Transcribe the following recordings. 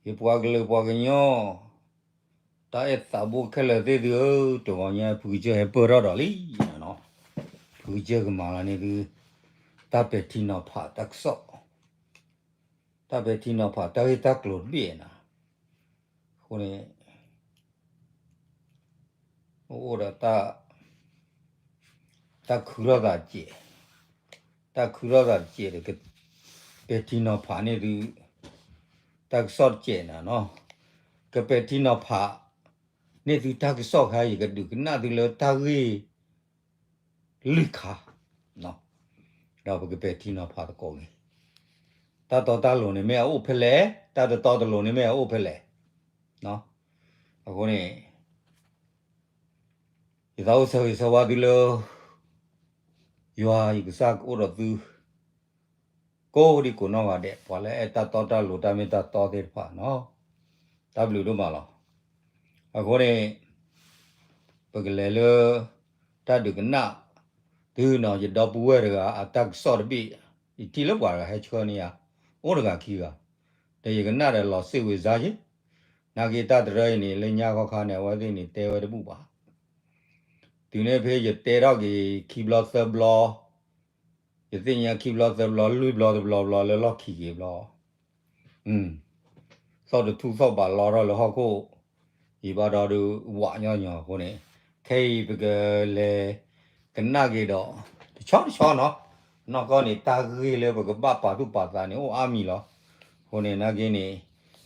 ယပှၤကလုာ်ပှၤကညီ တၢ်အဲၣ်သးဘိခဲလၢာ်သ့ၣ်သုဧၢ, တဂီၤညါဖုကစၢၢ်ဟဲပၢၢ်ထီၣ်ဒီးလံ, ဖုကစၢၢ်ကမၤလၢန့ၣ်သု တၢ်ပဲာ်ထံနီၤဖးတၢ်ကစီၣ်, တၢ်ပဲာ်ထံနီၤဖးတၢ်ဂ့ၢ်တၢ်ကျိၤတဘ့ၣ်နၤ, အဃိန့ၣ် အိၣ်ဒီး တၢ်ခုထီၣ်သးတစဲး, တၢ်ခုထီၣ်သးတစဲးဒီး ကပဲာ်ထံနီၤဖးန့ၢ်သု တၢ်ကစီၣ်တစဲးနၤနီၤ, ကပဲာ်ထံနီၤဖးန့ၢ်သုတၢ်ကစီၣ်ခါ ယကဒုးကနၣ်သုလၢတၢ်ဂ့ၢ် လွံၢ်ခါ, ဒီးပကပဲာ်ထံနီၤဖးသကိးဂ့ၤ, တၢ်တီတၢ်လိၤန့ၣ်မ့ၢ်အအိၣ်ဖဲလဲၣ်, တၢ်တတီတလိၤန့ၣ်မ့ၢ်အအိၣ်ဖဲလဲၣ်, အဃိန့ၣ် ယသးအိၣ်ဆၢဂ့ၤဆၢဝါသုလၢ ယွၤယကစၢ်ကအိၣ်ဒီးသု ကိးဒံကိးနီၢ်ဂၤဒဲး ပှၤလၢအဲၣ်တၢ်တီတၢ်လိၤတၢ်မ့ၢ်တၢ်တီသ့ၣ်တဖၣ်နီၤ, တၢ်ဘျုးဒိၣ်မးလီၤ. အဃိန့ၣ် ပကလဲၤလၢ တၢ်ဒုးကနၣ် သုနီၤ ယဒီပုၢ်ဝဲၢ်တဂၤအတၢ်ကစီၣ်တဘ့ၣ်, ယထံၣ်လၢပှၤတဂၤဟဲဆှၢန့ၢ်ယၤ, အိၣ်တဂၤခံဂၤ, ဒီးယကနၣ်ဒီးလီၤစ့ၢ်ဝံၤစါယ့ၢ်, နာ်က့တၢ်တရၢအံၤန့ၣ် လၢညါခီခါန့ၣ် အဝဲသ့ၣ်န့ၣ်တဲဝဲတဘူၣ်ဘၣ် တုၤန့ၣ်ဖဲယတဲထီၣ်က့ၤခံဘျီသၢဘျီ, ယသ့ၣ်ညါခံဘျီသၢဘျီလွံၢ်ဘျီတဘျီဘျီလၢလီၢ်ခံက့ၤဘျီ, သီၣ်တထူၣ်သီၣ်ဘးလီထီၣ်လၢဟီၣ်ခိၣ်, ယံၤဘၣ်ဒီဒုးဝးညီညီအဃိန့ၣ်, ခဲအံၤပကလဲၤကနၣ်က့ၤဒီး တဆီတဆီနီၤ, နီၢ်ကီၢ်န့ၣ် တၢ်ဂ့ၢ်လၢပကဘၣ်ပာ်သူၣ်ပာ်သးန့ၣ် အိၣ်အါမံၤလီၤ. အဃိန့ၣ် နာ်က့န့ၣ်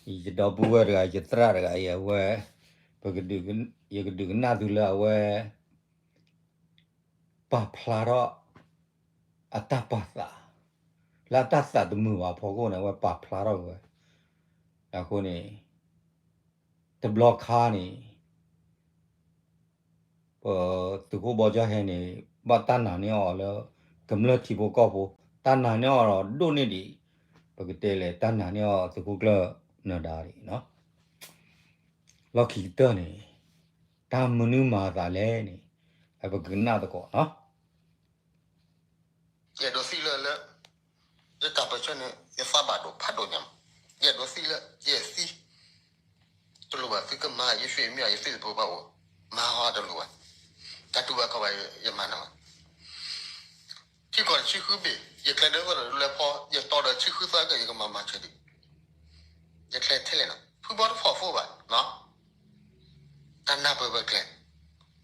ယဒီပုၢ်ဝဲၢ်တဂၤ ယသရၣ်တဂၤအံၤ အဝဲ ပကဒုး, ယကဒုးကနၣ်သုလၢအဝဲ ပာ်ဖျါထီၣ် အတၢ်ပာ်သး လၢအတၢ်သးတမုာ်ဘၣ်အဖီခိၣ်န့ၣ် အဝဲပာ်ဖျါထီၣ်က့ၤဝဲ, အဃိန့ၣ် တဘျီခါန့ၣ် ပသုးခိၣ်ဘီကၠီဟဲန့ၣ် ဘၣ်တၢ်နာ်န့ၢ်အီၤလၢ ကမျၢၢ်ထံဖိကီၢ်ဖိ, တၢ်နာ်န့ၢ်အီၤဒီးဒိၣ်န့ၢ်ဒံး, ပကတဲလဲၣ် တၢ်နာ်န့ၢ်အီၤသုးခိၣ်ကျၢၢ်နၢၤဒါဒံး, လီၢ်ခံကတၢၢ်န့ၣ် တၢ်မနုၤမၤအသးလဲၣ်န့ၣ် ပကကနၣ်သကိးနီၤ. ယအဲၣ်ဒိးသံလၢလၢ ယတၢ်ပၢၢ်ဆၢန့ၣ် ယသးဘၣ်ဒိဖးဒိၣ်ညါ, ယအဲၣ်ဒိးသံလၢ ယအဲၣ်သံ, တလိၣ်ဘၣ်သုကမၤ ယသ့ၣ်မ့ၢ်ယသ့ၣ်တပၢၢ်ဘၣ်အိၣ်, မၤဟီတလိၣ်ဘၣ်, တၢ်တူၢ်ဘၣ်ခီဘၣ် ယမၤနၤဘၣ်. ထံကီၢ်တဆံဃုဘ့ၣ် ယကျဲဒၢသီၣ်ဒီးလၢဖီ ယတီဒီးဆံဃုသၢက ယကမၤမၤဆၢဒံး, ယကျဲထဲလဲၣ်နီၤ ဖုဘီတဖီၣ်ဖိဘၣ်, တၢ်နၢ်ပၢၢ်ဝဲကျဲ,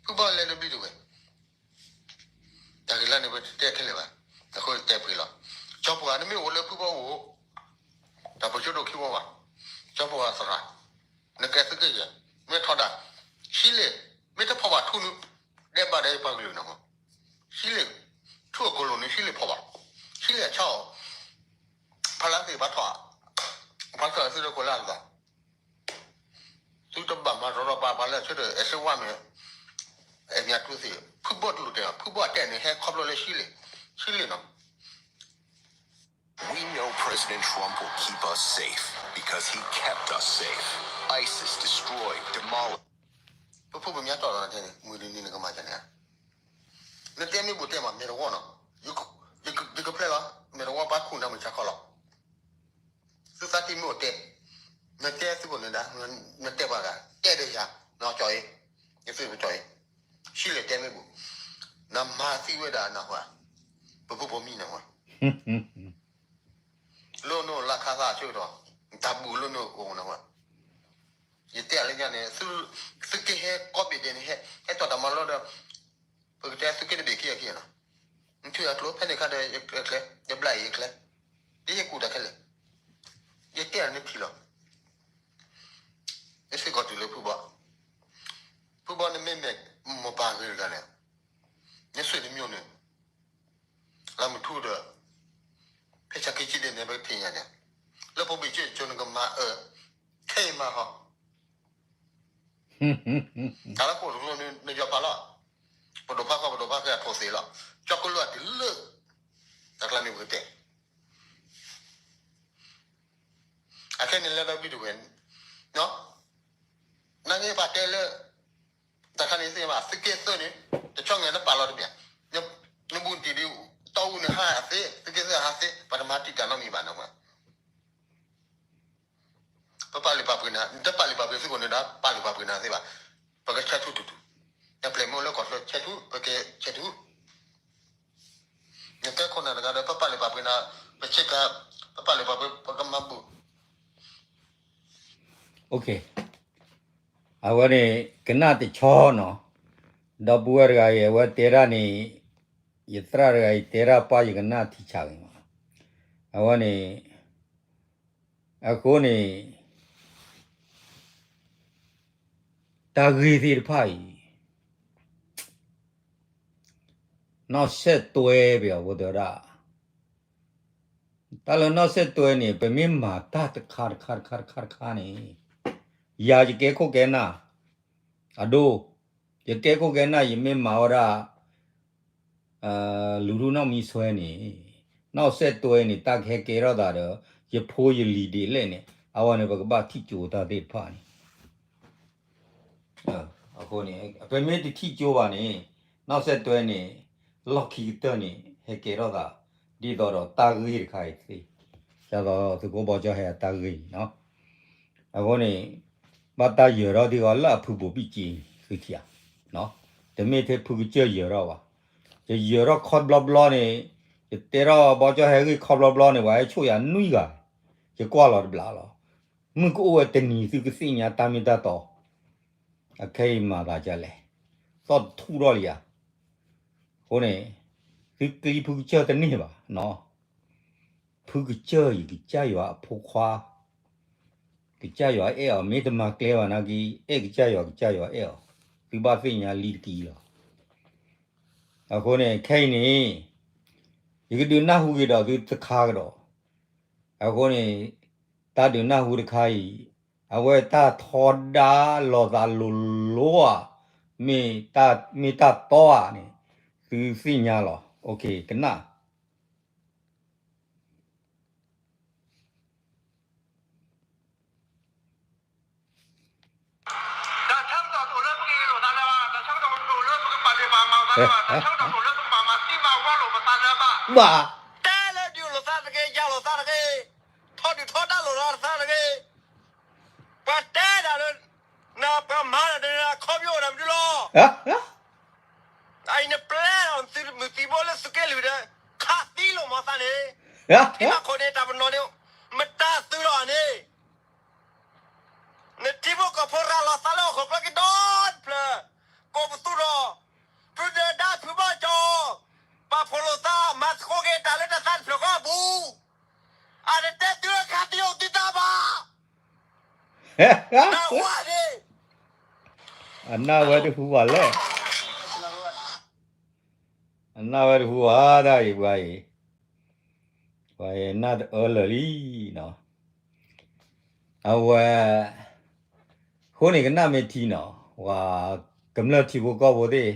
ဖုဘီလဲၤတဘျုးတဝဲၢ် တၢ်ဂ့ၢ်လၢန့ၣ် ပတတဲခဲလၢာ်ဘၣ်, အဃိတဲပှဲၤလီၤ. ကၠီပှၤနမ့ၢ်အိၣ်လၢဖုဘီအိၣ်, တၢ်ပၢၢ်ဆၢဒိၣ်ခံဘီဘၣ်, ကၠီပှၤသရၣ်, နကဲသုးက့ယဲၢ်, မ့ၢ်ထီဒါ, ဆံးလ့ၣ်, မ့ၢ်တဖီၣ်ဘၣ်ထူနု, ဒဲးဘၣ်ဒီးယပှၤကလုာ်နီၤ, ဆံးလ့ၣ်, ထူအကိၣ်လိၣ်န့ၣ် ဆံးလ့ၣ်ဖီၣ်ဘၣ်, ဆံးလ့ၣ်အဆီအီၤ, ဖါလၢသ့ၣ်ဘၣ်ထီၣ်, ဖါထီၣ်သုတကိးလၢအသး သုတဘၣ်မၤရီၤရီၤပၤပၤလၢဆၢထၢၣ် အဲၣ်စ့ဝါမ့ၢ်, အဲၣ်မ့ၢ်အကျိသ့ၣ် ဖုဘီတလိၣ်တဲဘၣ် ဖုဘီအတဲန့ၣ် ဟဲခီဖျိလၢဆံးလ့ၣ်, ဆံးလ့ၣ်နီၤ. We know President Trump will keep us safe because he kept us safe. ISIS destroyed, demolished. ပဖိပမါတီၢ်လီၤတဲန့ၣ် မုၢ်တနံၤနကမၤတၢ်န့ၣ်ဧါ. နတဲမ့ၢ်ဘူးတဲမး မဲာ်တဝီနီၤ, ယကပျဲလီၤ မဲာ်တဝီပၢ်ခူၣ်နၤမုၢ်ဆါခီလီၤ. သုသးတံၢ်မ့ၢ်အိၣ်တဲ, နတဲသုကိးနဒါ, နတဲပှၤဂၤ, တဲဒီးယၤ, နကၠီအံၤ, ယသုကၠီအံၤ, ဆံးလဲၣ်တဲမ့ၢ်ဘူး, နမၤသံဝဲဒၣ်နဟါ, ပဖိပမံနဟါ, လိၣ်နလၢခါသၣ်ဆၢကတီၢ်, တၢ်ဘူးလိၣ်နအိၣ်နဟါ, ယတဲအလၢညါန့ၣ်, သုက့ဟဲကီးဘ့ၣ်ဒဲးန့ၣ် ဟဲတီၢ်တၢ်မၤလိဒီး ပကတဲသုးက့တဘ့ၣ်ခံအခံနီၤ, နထံၣ်အကျိၤဖဲန့ၣ်ခါဒီး ယကျဲ, ယဘျါအံၤယကျဲ, ယဟ့ၣ်ကူၣ်တၢ်ခဲလၢာ်, ယတဲအီၤနထံၣ်လီၤ, ယစ့ၢ်ကီးတုၤလၢဖုဘီ, ဖုဘီနမ့မ့ၢ်မိၢ်ပၢ်ဂ့ၤတဂၤန့ၣ်, နဆွေနမျိုးန့ၣ်, လၢမုၢ်ထူဒီး, ဖဲဆၢခံဆံဒဲးန့ၣ် ပကထံၣ်ညါန့ၣ်, လၢပဘံၣ်ကၠိကၠိနကမၤအၢ, ခဲအံၤမၤဟီ တၢ်လၢခိၣ်တလိၣ်နယီၤဖးလီၤ, ပဒိၣ်ဖးကီၢ်ပဒိၣ်ဖးကီၢ်အထိၣ်သ့လီၤ, ကၠီကလိအတလၢ, တၢ်ကျါန့ၣ်ပကတဲ, အခဲန့ၣ်လၢဒီဘံၣ်တဝဲၢ်, နာ်က့ပှၤတဲလၢ, တၢ်ခါန့ၣ်သ့ၣ်ဘၣ် သုးက့သၢန့ၣ်, တဆီငဲၤနပာ်လီၤတဘ့ၣ်, နဘူးတံၢ်ဒံး, တီအူန့ၣ်ဟးသ့, သုးက့သၢဟးသ့, ပှၤတမၤတံာ်တာ်နီတမံၤဘၣ်နီၤ, ပ ပပာ်လုၢ်ပာ်ပှ့ၤနၤ, နတပာ်လုၢ်ပာ်ပှ့ၤသုးခိၣ်န့ၣ်ဒီး ပာ်လုၢ်ပာ်ပှ့ၤနၤသ့ဘၣ်. ပကဆဲးထူတတူၢ်, နပျဲၢ်မ့ၢ်အိၣ်လၢကီၢ်ချၢဆဲးထူ ပကဆဲးထူ. နတဲခိၣ်နၢ်တဂၤဒီး ပပာ်လုၢ်ပာ်ပှ့ၤနၤ, ပဆ့ကၤ, ပပာ်လုၢ်ပာ်ပှ့ၤ ပကမၤဘူၣ်. အဝဲန့ၣ် ကနၣ်တဆီနီၤ, ဒီပုၢ်ဝဲၢ်တဂၤအံၤ အဝဲတဲဒၣ်န့ၣ်, ယသရၣ်တဂၤအံၤတဲဒၣ်ပှၢ် ယကနၣ်ထံဆးဂ့ၤမး. အဝဲန့ၣ်, အဃိန့ၣ် တၢ်ဂ့ၢ်သ့ၣ်တဖၣ်အံၤ နီၣ်စဲးတွဲပယီၤဖိတဲဝဲဒၣ်, တၢ်လၢနီၣ်စဲးတွဲန့ၣ် ပမ့ၢ်မၤတၢ်တခါတခါတခါတခါတခါန့ၣ်, ယၤယကဲခိၣ်ကဲနၢ်, အဒိ, ယကဲခိၣ်ကဲနၢ် ယမ့ၢ်မၤဝဲဒၣ် လူၤထူၣ်နီၣ်မံဆွဲန့ၣ်, နီၣ်စဲးတွဲန့ၣ် တၢ်ကဟဲကဲထီၣ်သးဒီး ယဖိယလံၤဒ်လဲၣ်န့ၣ် အဝဲန့ၣ် ပကဘၣ်ထံၣ်ကၠိတၢ်သ့ၣ်တဖၣ်န့ၣ် အဃိန့ၣ် ပမ့ၢ်တထံၣ်ကၠိဘၣ်န့ၣ် နီၣ်စဲးတွဲန့ၣ် လီၢ်ခံကတၢၢ်န့ၣ် ဟဲကဲထီၣ်သး ဒ်သိးဒီးတၢ်ဂ့ၢ်တခါအံၤသ့, ဒ်သိးသုးခိၣ်ဘီကၠီဟဲအတၢ်ဂ့ၢ်န့ၣ်နီၤ. အဃိန့ၣ် ဘၣ်တၢ်ယၢၤထီၣ်ဒ်သိးလၢအဖုဘိးဘံၣ်က့ၤန့ၣ် သုထံၣ်ဧါ, တမ့ၢ်ထဲဖုကစၢၢ်ယၢၤထီၣ်ဘၣ်. ယယၢၤထီၣ်ခီဘျီဘျီန့ၣ်, ယတဲထီၣ်ဘီကၠီဟဲဂ့ၢ်ခီဘျီဘျီန့ၣ် ပှၤဟဲဆိၣ်ယၤနွံဂၤ, ယကွၢ်လီၤတဘျီလီၤ. မုၢ်ကအိၣ်ဝဲတနံၤ သုကသ့ၣ်ညါတၢ်မ့ၢ်တၢ်တီ, အခဲအံၤမၤသးဒ်လဲၣ်, သီၣ်တထူၣ်ထီၣ်လံဧါ. အဃိန့ၣ် သုကျံဖုကစၢၢ်တန့ၢ်ဘၣ်နီၤ. ဖုကစၢၢ်အံၤ ကစၢ်ယွၤအဖိခွါ, ကစၢ်ယွၤအဲၣ်အီၤ မ့ၢ်တမၤကျဲဘၣ်နာ်က့ အဲၣ်ကစၢ်ယွၤ ကစၢ်ယွၤအဲၣ်အီၤ, သုဘၣ်သ့ၣ်ညါလံတက့ၢ်လီၤ. အဃိန့ၣ် ခဲအံၤန့ၣ် ယကဒုးနၢ်ဟူက့ၤဒီးသုတခါကဒီး, အဃိန့ၣ် တၢ်ဒုးနၢ်ဟူတခါအံၤ အဝဲတၢ်ထီဒါလိာ်သးလိၤလိၤဧါ, မ့ၢ်တၢ်တီဧါန့ၣ် သုသ့ၣ်ညါလီၤ. ကနၣ် ဘၣ် တဲလၢဒုးလိာ်သးတဂ့ၤ ယၤလိာ်သးတဂ့ၤ, ထီဒုးထီဒါလိာ်သးတဂ့ၤ, ပှၤတဲဒၣ်လၢ နပှၤမၤဒီးတခီပညီအိၣ်ဒီးမနုၤလီၤ. အံၤနပျဲဒီးသုမုၢ်သံဘိလၢသုးက့လွံၢ်ဒီး ခးသံလိာ်မၤသးန့ၣ်, ထံဘၣ်ခိၣ်န့ၣ် တၢ်ပနီၣ်န့ၣ် မတၤသုလီၤန့ၣ် နထံဖိကီၢ်ဖိရၤလီၤသးလၢဟီၣ်ခိၣ်ချၢကဒီတဖျၢၣ်, ကိးပသူဒီး ဖုဒၢဒါဖုဘီကၠီ, ပာ်ဖှိၣ်လိာ်သး မၤသကိးက့ၤတၢ်လၢတၢ်သးတဖျၢၣ်ဃီအပူၤ, အတတဲသုလၢခးသံအိၣ်သုတၢ်ဘၣ်. တၢ်ဝါန့ၣ် အနၢ်ဝဲတဟူဘၣ်လဲၣ်, အနၢ်ဝဲတဟူဘၣ်တၢ်အံၤပှၤအံၤ, ပှၤအံၤနၢ်တအၢလၢာ်လံနီၤ. အဝဲ အဃိန့ၣ်ကနၣ်မ့ၢ်ထံနီၤ, ပှၤကမျၢၢ်ထံဖိကီၢ်ဖိသ့ၣ်,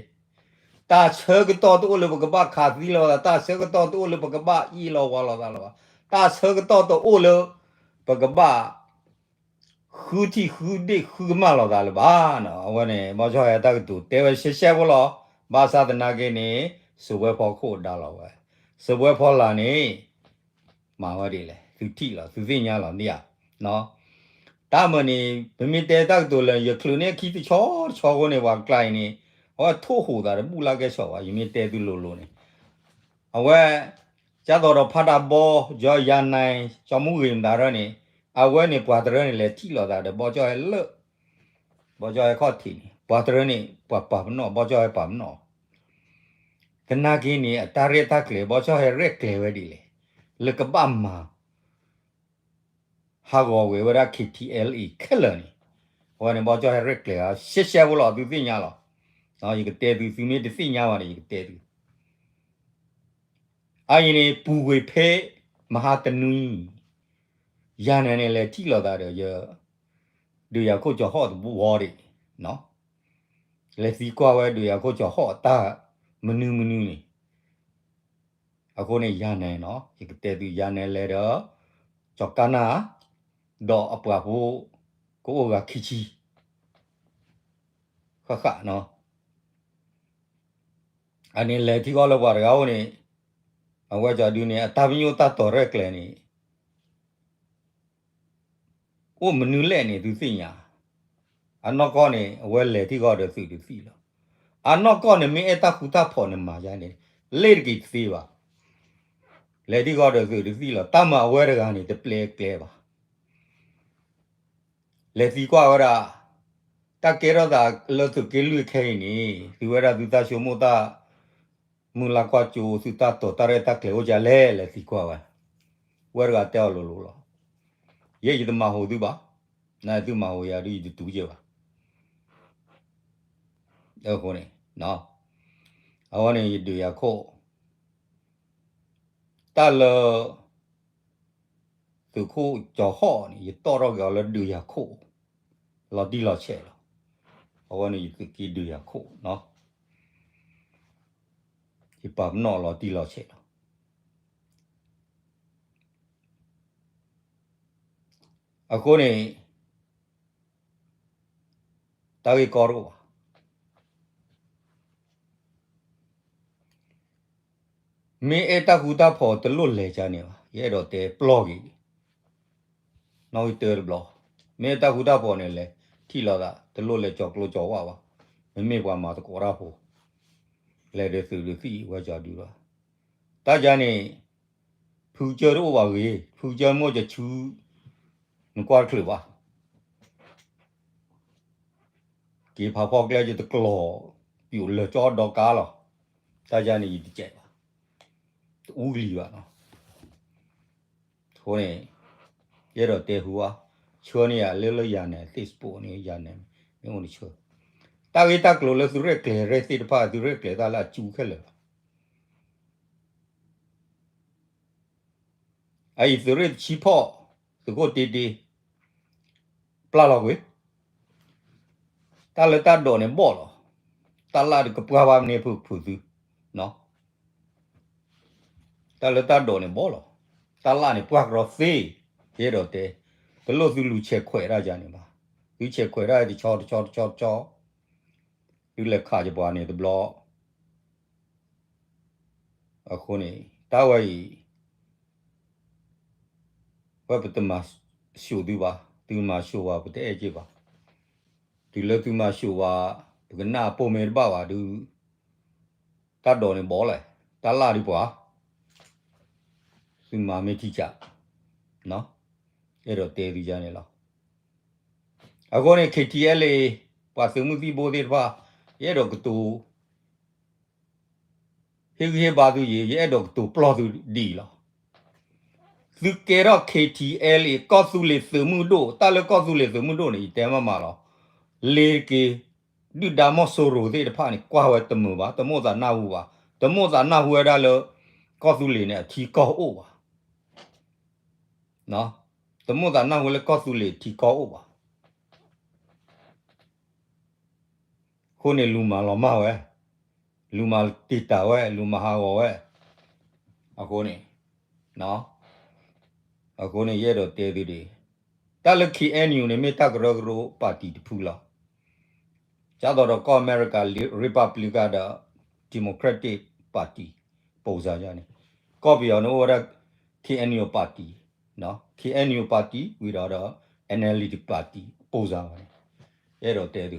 တၢ်ဆၢကတီၢ်တအိၣ်လၢပကဘၣ်ခးသံလိာ်သး, တၢ်ဆၢကတီၢ်တအိၣ်လၢပကဘၣ်အ့ၣ်လိာ်ဝီလိာ်သးလၢၤဘၣ်, တၢ်ဆၢကတီၢ်တအိၣ်လၢ ပကဘၣ် ဃုထံၣ်ဃုဒ့ၣ်ဃုကမၣ်လိာ်သးလၢၤဘၣ်နီၤ. အဝဲန့ၣ် ဘီကၠီဟဲတၢ်ကတိၤတဲဝဲရှဲရှဲဖိလီၤ. ဘၣ်ဆၣ်သနာ်က့န့ၣ် စၢၤပှဲၤဖီခိၣ်ဒါလီၤဝဲ, စၢၤပှဲၤဖီလာ်န့ၣ် မၤဝဲဒ်လဲၣ် သုထံၣ်လီၤ သုသ့ၣ်ညါလီၤ ဒ်ဧါ. တၢ်မုၢ်န့ၣ် ပမ့ၢ်တဲတၢ်ကတိၤလၢ ယချုးန့ၢ်အခံတဆီတဆီအဃိန့ၣ် ပှၤကျါအံၤန့ၣ် အဝဲထိၣ်ဟူးသးတဘူၣ်လၢကဲဆိးဘၣ် ယမ့ၢ်တဲသုလိၤလိၤန့ၣ် အဝဲ ကၢ်သိးဒီးဖးတၢ်ဘီ ယီၤယၤနဲ ကၠီမူဂ့ၤမတၤရၢန့ၣ် အဝဲန့ၣ်ပှၤတရၢန့ၣ် လဲၤထံၣ်လိာ်သးဒီး ဘီကၠီဟဲလၢ ဘီကၠီဟဲခီၣ်ထံးန့ၣ် ပှၤတရၢန့ၣ် ပှၤပာ်ပနီၣ် ဘီကၠီဟဲပာ်ပနီၣ် သနာ်က့န့ၣ် အတၢ်ရဲၣ်တၢ်ကျဲၤ ဘီကၠီဟဲရဲၣ်ကျဲၤဝဲဒ်လဲၣ် လၢကဘၣ်မၤ ဟးဂီၤဝဲဝဲဒၣ် KTLA ခဲလၢာ်န့ၣ် အဝဲန့ၣ် ဘီကၠီဟဲရဲၣ်ကျဲၤဧါ ရှဲရှဲဖိလီၤ သုသ့ၣ်ညါလီၤ. ယကတဲသု သုမ့ၢ်တသ့ၣ်ညါဘၣ်န့ၣ် ယကတဲသု အအံၤန့ၣ် ပူၤကွံာ်ဖဲ မဟါတနွံ ယၤနဲန့ၣ် လဲၤထံၣ်လိာ်သးဒီး ယ ဒုးယၤခိၣ်ကၠီၤဟီၣ်တဘီဒံး လဲၤသံကွၢ်ဝဲဒုးယၤခိၣ်ကၠီၤဟီၣ်အတၢ်မနုၤမနုၤန့ၣ် အဃိန့ၣ် ယၤနဲနီၤ ယကတဲသု ယၤနဲလဲၤဒီး ကၠီၤကါနၢ် ဒီးအပှၤဖိ ကအိၣ်ဂၤခံဆံ ဃၣ်ဃၣ်နီၤ အန့ၣ်လဲၤထံၣ်ဃီလၢပှၤတဂၤအိၣ်န့ၣ် အဝဲကၠီၤဒုန့ၣ် အတၢ်ပညိၣ်တၢ်တီၤရဲၣ်ကျဲၤန့ၣ် အိၣ်မနုၤလဲၣ်န့ၣ် သုသ့ၣ်ညါ, အနီၢ်ကီၢ်န့ၣ် အဝဲလဲၤထံၣ်ဃီဒီးသုးတသံၣ်လီၤ. အနီၢ်ကီၢ်န့ၣ် မ့ၢ်အဲၣ်တၢ်ဃူတၢ်ဖိးန့ၣ်မၤယါန့ၣ် လ့တက့ၤတသ့ဘၣ်. လဲၤထံၣ်ဃီဒီးသုးတသံၣ်လီၤ. တၢ်မၤအဝဲတဂၤန့ၣ် တပျဲကျဲဘၣ်. လဲၤသံကွၢ်ဝဲဒၣ်, တၢ်ကဲထီၣ်သးလၢသုးက့လွံၢ်ခဲအံၤန့ၣ် သုဝဲဒၣ်သုတၢ်ဆိကမိၣ်တၢ် မုၢ်လၢ်ကွၢ်စိ သုတၢ်တိာ်တၢ်ရဲၣ်တၢ်ကျဲၤအိၣ်ကလဲၣ် လဲၤသံကွၢ်ဝဲ, ဝဲတဂၤတဲအီၤလိၤလိၤလီၤ. ယဲယတမၤဟူသုဘၣ်, နသုမၤဟူယၤဒုးယတတူၢ်ကဲဘၣ်. အဃိန့ၣ်, အဝဲန့ၣ်ယဒုးယၤခိၣ်, တၢ်လၢ သုးခိၣ်ကၠီၤဟီၣ်န့ၣ် ယတီၣ်ထီၣ်က့ၤအီၤလၢဒုးယၤခိၣ် လီၤတံၢ်လီၤဆဲးလီၤ. အဝဲန့ၣ်ယသုးက့ဒုးယၤခိၣ်နီၤ, ယပာ်ပနီၣ်လီၤတံၢ်လီၤဆဲးလီၤ. အဃိန့ၣ် တၢ်ဂ့ၢ်ကီတအိၣ်ဘၣ်. မ့ၢ်အဲၣ်တၢ်ဃူတၢ်ဖိးတလိၣ်လဲၤကါန့ၣ်ဘၣ်, ယအဲၣ်ဒိးတဲပျီၢ်က့ၤ, နီၣ်ဂံၢ်တၢတဘျီ, မ့ၢ်အဲၣ်တၢ်ဃူတၢ်ဖိးန့ၣ် လဲၤထံၣ်လိာ်သး တလိၣ်လဲၤကၠီၤကျိကၠီၤဝၣ်ဘၣ်, မ့မ့ၢ်ပှၤမၤသကိးတၢ်ဖိ, လဲၤဒီးသုးဒီးသံၣ်ဝဲကၠီၤဒုလီၤ. တၢ်ကါန့ၣ် ဖုကစၢၢ်တအိၣ်ဘၣ်ဂ့ၤ, ဖုကစၢၢ်မိၢ်ကဆူ နကွၢ်တချုးဘၣ် က့ၤဖးဖီကျဲယတကျီၤ, ပျိာ်လၢာ်ကၠီဒီကါလီၤ. တၢ်ယါန့ၣ်ယတကဲးဘၣ်, တအူကလံၤဘၣ်နီၤ. အဃိန့ၣ် ယအဲၣ်ဒိးတဲဟူဧါ, ဆှၢန့ၢ်ယၤလၢလၢယၤန့ၣ် Facebook န့ၣ်ယၤန့ၣ် မ့ၢ်အိၣ်န့ၣ်ဆှၢ, တၢ်ဂ့ၢ်တၢ်ကျိၤလၢသုရဲၣ်ကျဲၤရဲၣ်သ့ၣ်တဖၣ် သုရဲၣ်ကျဲၤတၢ်လၢအစူခဲလၢာ်လီၤ. အအံၤသုးရ့ၣ်တဆံဖီၣ်, သုးခိၣ်တ့တ့, ပျၢ်လီၤကွံာ်, တၢ်လၢတၢ်ဒိးန့ၣ်ဘီၣ်လီၤ, တၢ်လၣ်တကပှၢ်ဘၣ်မ့ၢ်ဖုးဖုးသု, တၢ်လၢတၢ်ဒိးန့ၣ်ဘီၣ်လီၤ, တၢ်လၣ်န့ၣ်ပှၢ်ကရီသ့, ယအဲၣ်ဒိးတဲ, တလိၣ်သုလူၤဆဲးခွဲးတၢ်ယါန့ၣ်ဘၣ်, သုဆဲးခွဲးတၢ်တဆီတဆီတဆီတဆီ, သုလဲၤခးယပှၤန့ၣ်တဘျီ အဃိန့ၣ် တၢ်ဝဲအံၤ ဝဲပတမၤဆူၣ်သုဘၣ်, သုမၤဆူၣ်ဝဲပတအဲၣ်က့ၤဘၣ်, တုၤလၢသုမၤဆူၣ်ဝဲ ပကနၣ်အပိာ်မ့ၢ်တဘၣ်ဘၣ်ဒုး, တၢ်ဒိးန့ၣ်ဘီၣ်လဲၣ်, တၢ်လၣ်ဒံးပှၤ, သုမၤမ့ၢ်ထံကး, အဲၣ်ဒိးတဲသုယါန့ၣ်လီၤ. အဃိန့ၣ် KTLA ပှၤသုးမုၢ်သံၣ်ဘိသ့ၣ်တဖၣ် ယအဲၣ်ဒိးကတိၤ ဟ့ၣ်ဂံၢ်ဟ့ၣ်ဘါသုယံၤ ယအဲၣ်ဒိးကတိၤပျီၢ်သုဒ်အံၤလီၤ. သုကဲထီၣ် KTLA ကီၢ်သူလ့ၤသုးမုၢ်ဒိၣ်, တၢ်လၢကီၢ်သူလ့ၤသုးမုၢ်ဒိၣ်န့ၣ် ယတဲမးမးလီၤ. လ့ၤတက့ၤ ဒုၣ်ဒါမီၢ်စိရိၤသ့ၣ်တဖၣ်န့ၣ် ကွၢ်ဝဲတမုာ်ဘၣ်, တမိၣ်သးနၢ်ဟူဘၣ်, တမိၣ်သးနၢ်ဟူဝဲဒၣ်လၢ ကီၢ်သူလ့ၤန့ၣ် အထံကီၢ်အိၣ်ဘၣ်, တမိၣ်သးနၢ်ဟူလၢကီၢ်သူလ့ၤထံကီၢ်အိၣ်ဘၣ်. အဃိန့ၣ် လူၤမၤလီၤမၢ်ဝဲ, လူၤမၤတံာ်တာ်ဝဲ, လူၤမၤဟးဂီၤဝဲ, အဃိန့ၣ်, အဃိန့ၣ် ယအဲၣ်ဒိးတဲသုဒ်အံၤ, တၢ်လၢ KNU န့ၣ် မ့ၢ်တၢ်ကရၢကရိ party တဖုလီၤ. ကၢ်သိးဒီးကီၢ်အမဲရကၤ Republican ဒီး Democratic Party ပူၤစၢ်ယါန့ၣ်, ကီၢ်ပယီၤန့ၣ်အိၣ်ဝဲဒၣ် KNU party, KNU party ဝံၤဒီးဒီး NLD party ပူၤစၢ်ဘၣ်န့ၣ်, ယအဲၣ်ဒိးတဲသု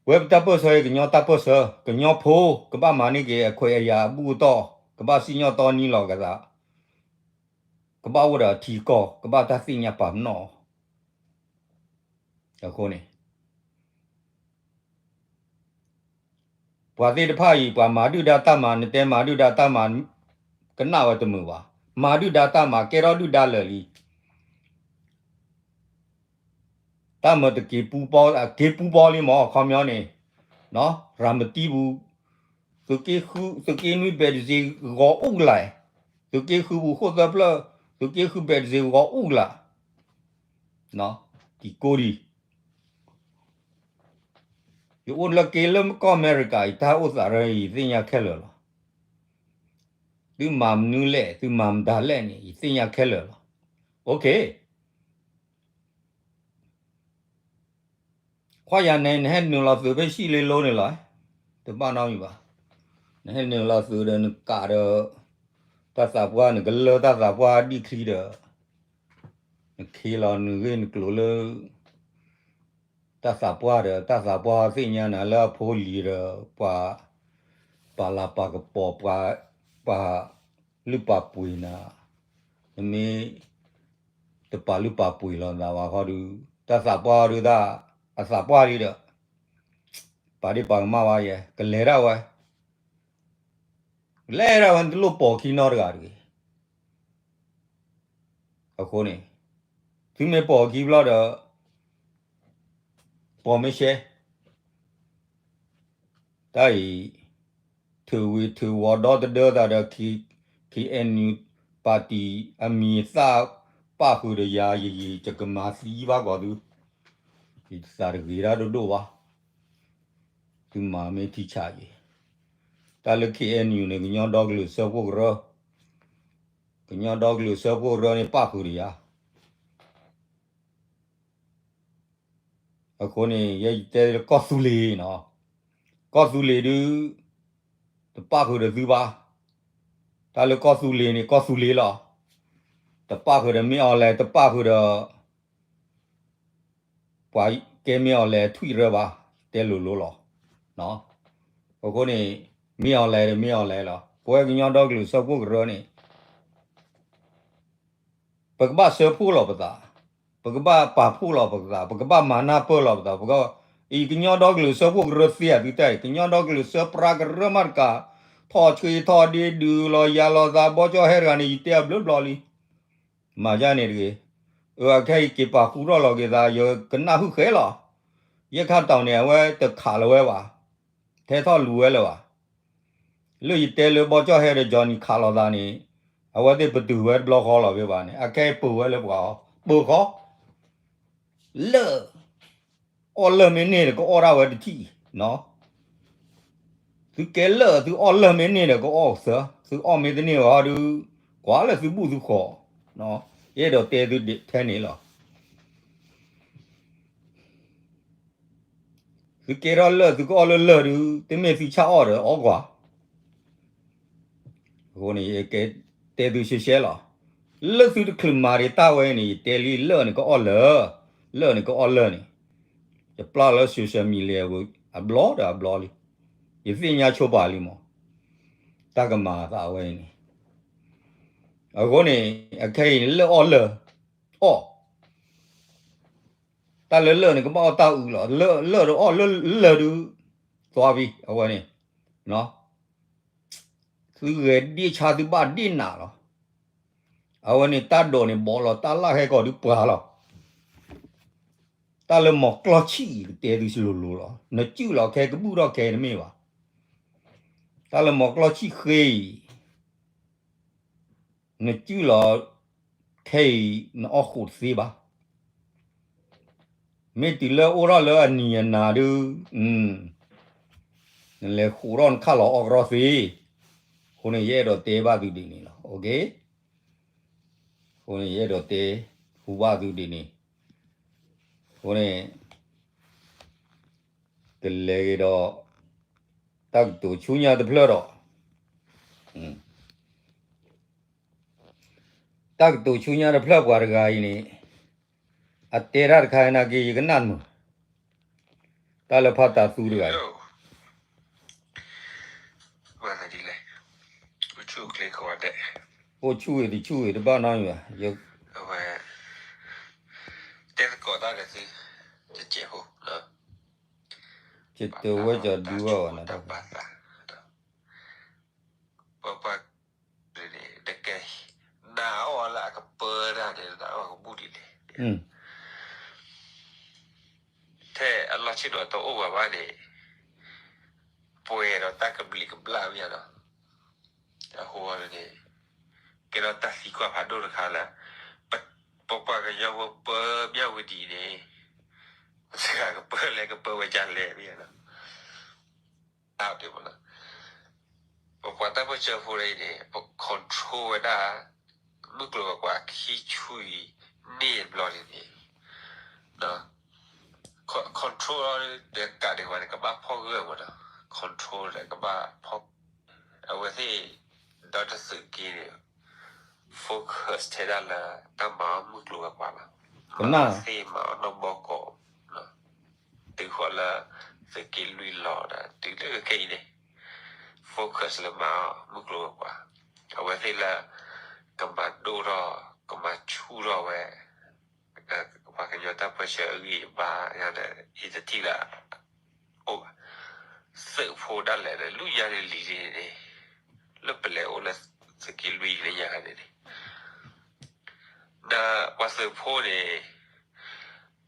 ဝဲပတၢ်ပၢၢ်ဆၢအံၤ ကညီတၢ်ပၢၢ်ဆၢ, ကညီဖိ ကဘၣ်မၤန့ၢ်က့ၤအခွဲးအယာ်အဘူၣ်အတီၢ်, ကဘၣ်စံၣ်ညီၣ်တီနံလီၤကသး, ကဘၣ်အိၣ်ဒီးအထံအကီၢ်, ကဘၣ်တၢ်သ့ၣ်ညါပာ်ပနီၣ်အီၤ. အဃိန့ၣ် ပှၤသ့ၣ်တဖၣ်အံၤ ပှၤမၤဒုၣ်ဒါတၢ်မၤ နတဲမၤဒုၣ်ဒါတၢ်မၤ ကနၣ်ဝဲတမုာ်ဘၣ်. မၤဒုၣ်ဒါတၢ်မၤ ကဲထီၣ်ဒုၣ်ဒါလၢာ်လံ. တၢ်မၤတက့ၤပူပီ, က့ၤပူပီလံမး အခီပညီန့ၣ်, ရၤမတံပူၤ, သုးက့ဃု, သုးက့နွံဘဲးတစ့ဂီၤအူကလာ်, သုးက့ဃုပူၤဃိၣ်သၢဖျၢၣ်, သုးက့ဃုဘဲးတစ့ဂီၤအူကလာ်, တံၤကိၢ်ဒံး ယအိၣ်လၢက့ၤလၢကီၢ်အမဲရကၤအံၤ တၢ်အိၣ်သးရၢအံၤ ယသ့ၣ်ညါခဲလၢာ်လီၤ. သုမၤမနုၤလဲၣ် သုမၤမတၤလဲၣ်န့ၣ် ယသ့ၣ်ညါခဲလၢာ်လီၤ. အိၣ်ခ့ ခွါယၤန့ၣ် နဟဲနုာ်လီၤသုးဖဲဆံၣ်လ့လိန့ၣ်လီၤ. တဘၣ်နီတမံၤဘၣ်. နဟဲနုာ်လီၤသုးဒီးနကးဒီး တၢ်သးပှၢ် နကလၢတၢ်သးပှၢ်ဒံၣ်ချံဒီး နခ့လီၤနဂ့ၢ်နကျိၤလၢ တၢ်သးပှၢ်ဒီး တၢ်သးပှၢ်သ့ၣ်ညါနၤလၢအဖိလံၤဒီး ပှၤ ပာ်လၤပာ်ကပီၤ ပှၤလုၢ်ပာ်ပှ့ၤနၤ, နမ့ၢ်တပာ်လုၢ်ပာ်ပှ့ၤလီၤနသးဘၣ်ဃီဒီး တၢ်သးပှၢ်ဒုးတၢ် အသးပှၢ်လံဒီး ပာ်ဒ့ၣ်ပာ်ကမၣ်ဘၣ်ယဲ ကလဲၤဒၣ်ဝဲ လဲၤဒၣ်ဝဲ နတလိၣ်ပိာ်ခံနီတဂၤတဂ့ၤ. အဃိန့ၣ် သုမ့ၢ်ပိာ်ခံဘျီဒီး ပိာ်မ့ၢ်ရှဲ တၢ်အံၤ ထုးဝံၤထုးဝီၤဒီသဒၢသးဒီး K N U party အမံၤအသၣ်ပၣ်ဃုာ်ဒီးယၤယံာ်ယံာ် ယကမၤသံဘၣ်ကီးသု, ယသးတဂ့ၤဒၣ်ဒိၣ်ဒိၣ်ဘၣ်, သုမၤမ့ၢ်ထံဆးယံာ်, တၢ်လၢ K N U န့ၣ် ကညီဒီကလုာ်စၢဖှိၣ်ကရၢ, ကညီဒီကလုာ်စၢဖှိၣ်ကရၢန့ၣ် ပၣ်ဃုာ်ဒီးယၤ အဃိန့ၣ် ယဲယတဲလၢကီၢ်သူလ့ၤနီၤ, ကီၢ်သူလ့ၤဒုး တပၣ်ဃုာ်ဒီးသုဘၣ်, တၢ်လၢကီၢ်သူလ့ၤန့ၣ် ကီၢ်သူလ့ၤလီၤ, တပၣ်ဃုာ်ဒီးမ့ၢ်အီၤလဲၣ် တပၣ်ဃုာ်ဒီး ပှၤကဲမ့ၢ်အီၤလဲၣ်ထွံၣ်ရၢဘၣ်, တဲလိၤလိၤလီၤ, အဃိန့ၣ် မ့ၢ်အီၤလဲၣ်ဒီးမ့ၢ်အီၤလဲၣ်လီၤ, ပဝဲကညီဒီကလုာ်စၢဖှိၣ်ကရၢန့ၣ် ပကဘၣ်စၢဖှိၣ်လီၤပသး, ပကဘၣ်ပာ်ဖှိၣ်လီၤပသး, ပကဘၣ်မၤနၢ်ပၢၢ်လီၤပသး, ပက အံၤကညီဒီကလုာ်စၢဖှိၣ်ကရၢသ့အသုတၢ်အံၤ ကညီဒီကလုာ်စၢပြါကရၢမးတကး, ထီၣ်ဆှံထီၣ်ဒ့ဒုးလီၤယၤလီၤသး ဘီကၠီၣ်ဟဲတဂၤန့ၣ် ယတဲအဘျုးဘျီလံ, မၤဒ်န့ၣ်တဂ့ၤ, အခဲအံၤက့ၤပာ်ဃူထီၣ်လီၤက့ၤသး ယကနၢ်ဟူဃဲလီၤ, ယဲခါတီၤန့ၣ် အဝဲတခးလီၤဝဲဘၣ်, ထဲထီၣ်လူၤဝဲလၢၤဘၣ် လၢယတဲလၢဘီကၠီၣ်ဟဲဒီး Johnny ခးလိာ်သးန့ၣ်, အဝဲသ့ၣ်ပတုာ်ဝဲတဘျီဃီလီၤဖဲဘၣ်န့ၣ် အခဲအံၤပၢၢ်ဝဲလၢပှၤအီၤ ပၢၢ်ဃီ, လၢၢ်, အီၣ်လၢၢ်မ့ၢ်န့ၢ်ဒီး ကအီၣ်ဒၣ်ဝဲတထံၣ်, သုကဲလၢၢ် သုအီၣ်လၢၢ်မ့ၢ်န့ၢ်ဒီး ကအီၣ်သၢ, သုအီၣ်မ့ၢ်တန့ၢ်ဘၣ်ဒီး ကွၢ်လၢသုဘူၣ်သုဃီ, ယအဲၣ်ဒိးတဲသုထဲန့ၣ်လီၤ. သုကဲထီၣ်လၢၢ် သုကအီၣ်လၢလၢၢ်ဒုး တမ့ၢ်သုဆၣ်အီၣ်ဒီးအီၣ်ကွၢ်, အဃိန့ၣ် ယကတဲသုရှဲရှဲလီၤ. လၢသုတချုးမၤဒံးတၢ်ဝဲအံၤန့ၣ် ယတဲလံ လၢၢ်န့ၣ်ကအီၣ်လၢၢ်, လၢၢ်န့ၣ်ကအီၣ်လၢၢ်န့ၣ်, ယပျၢ်လၢ social media အဘျီဒီးအဘျီလံ, ယသ့ၣ်ညါဆိပာ်လံမး, တၢ်ကမၤအသးဝဲအံၤန့ၣ်, အဃိန့ၣ် အခဲအံၤန့ၣ် လၢၢ်အီၣ်လၢၢ်, အီၣ် တၢ်လၢလၢၢ်န့ၣ် ကဘၣ်အီၣ်တၢ်အုးလီၤ. လၢၢ်တအီၣ်လၢလၢၢ်ဒုး သွါဘံ အဝဲန့ၣ်, သုဂဲၤဒ့ၣ်ဆါသုဘၣ်ဒ့ၣ်နးလီၤ. အဝဲန့ၣ်တၢ်ဒိးန့ၣ်ဘီလီၤ တၢ်လၢ်ဟဲကီၢ်ဒုးပှၤလီၤ. တၢ်လၢမီၤကျီၢ်ဆံၣ်အံၤ ကတဲသုလိၤလိၤလီၤ. နစုၣ်လီၤခဲကဘူၣ်ထီၣ်ခဲတမ့ၢ်ဘၣ်. တၢ်လၢမီၤကျီၢ်ဆံၣ်ဃ့အံၤ နစုၣ်လီၤခဲအံၤ နအီၣ်ဃိးတသ့ဘၣ်. မ့ၢ်တုၤလၢအိၣ်ထီၣ်လၢအနံၤအနၤဒုး, နလဲၤဃိးထီၣ်နခၣ်လီၤအီၣ်ကရီသ့. အဃိန့ၣ် ယအဲၣ်ဒိးတဲဘၣ်သုဒ်န့ၣ်လီၤ. အဃိန့ၣ်ယအဲၣ်ဒိးတဲဟူဘၣ်သုဒ်န့ၣ်, အဃိန့ၣ် ကလဲၤက့ၤဒီး တၢ်ကတိၤဆူညါတဖျၢၣ်ဒီး တၢ်ကတိၤဆူညါတဖျၢၣ်ပှၤတဂၤအံၤန့ၣ် အတဲတၢ်တခါနာ်က့ ယကနၣ်မုာ်, တၢ်လၢဖးတၢ်သူတဂၤအံၤ, အိၣ်ဆူၣ်ဂ့ၤတဆူၣ်ဂ့ၤတဘၣ်နီတမံၤဘၣ်, ယတဝဲကဒုဘၣ်ဝဲနတၢ် ပပှၤန့ၣ် တကဲ နၤအီၣ်လၢအကပၢတၢ်န့ၣ် နအီၣ်ကဘူၣ်ဒ်န့ၣ်, ထဲအလီၢ်ဆ့ၣ်နီၤတအိၣ်ဘၣ်ဘၣ်န့ၣ် ပှဲၤဒီးတၢ်ကဘျံးကဘျၣ်မ့ၢ်နီၤ, အဃိန့ၣ် ကဲထီၣ်တၢ်သံကွၢ်ဖးဒိၣ်တခါလၢ ပပှၤကညီဖိပၢမၠၣ်ဝတံၤန့ၣ် ပစှၤကပၢလဲၣ်ကပၢဝဲဒ်လဲၣ်မ့ၢ်နီၤ အါဒ်မးလီၤ. ပပှၤတၢ်ပၢဆှၢဖိအံၤန့ၣ် ပ control ဝဲဒၣ် မုၢ်ကျိၤဝဲၤကွာ်ခံဆူအံၤန့ၣ်ဘျီန့ၣ်န့ၣ် control ဒီးကးဒံးဝဲန့ၣ် ကဘၣ်ဖီၣ်ဂၢၢ်မးဒီး control ဒီးကဘၣ်ဖီၣ် အဝဲသ့ၣ် ဒီတသုးက့န့ၣ် focus ထဲဒၣ်လၢတၢ်မၤအီၣ်မုၢ်ကျိၤဝဲၤကွာ်လီၤ. ကနၣ်သ့မၤအီၣ်နီၢ်ဘီကီး, တုၤဃီၤလၢ သုးက့လွံၢ်လီၤဒီး တုၤလၢခဲအံၤန့ၣ် focus လၢမၤအီၣ်မုၢ်ကျိၤဝဲၤကွာ်, အဝဲသ့ၣ်လၢ ကမၤဒိၣ်ထီၣ် ကမၤဆူၣ်ထီၣ်ဝဲ ပှၤကညီတၢ်ပၢဆှၢအဂံၢ်အဘါယၤဒီး ယတထံၣ်လၢ အိၣ်ဘၣ်. သုးဖိဒၣ်လဲာ်ဒီး လွံၢ်ညါလံၤလံၤန့ၣ်န့ၣ် လၢပလဲၤအိၣ်လၢသုးက့လွံၢ်လၢညါန့ၣ်န့ၣ် ဒီးပှၤသုးဖိန့ၣ်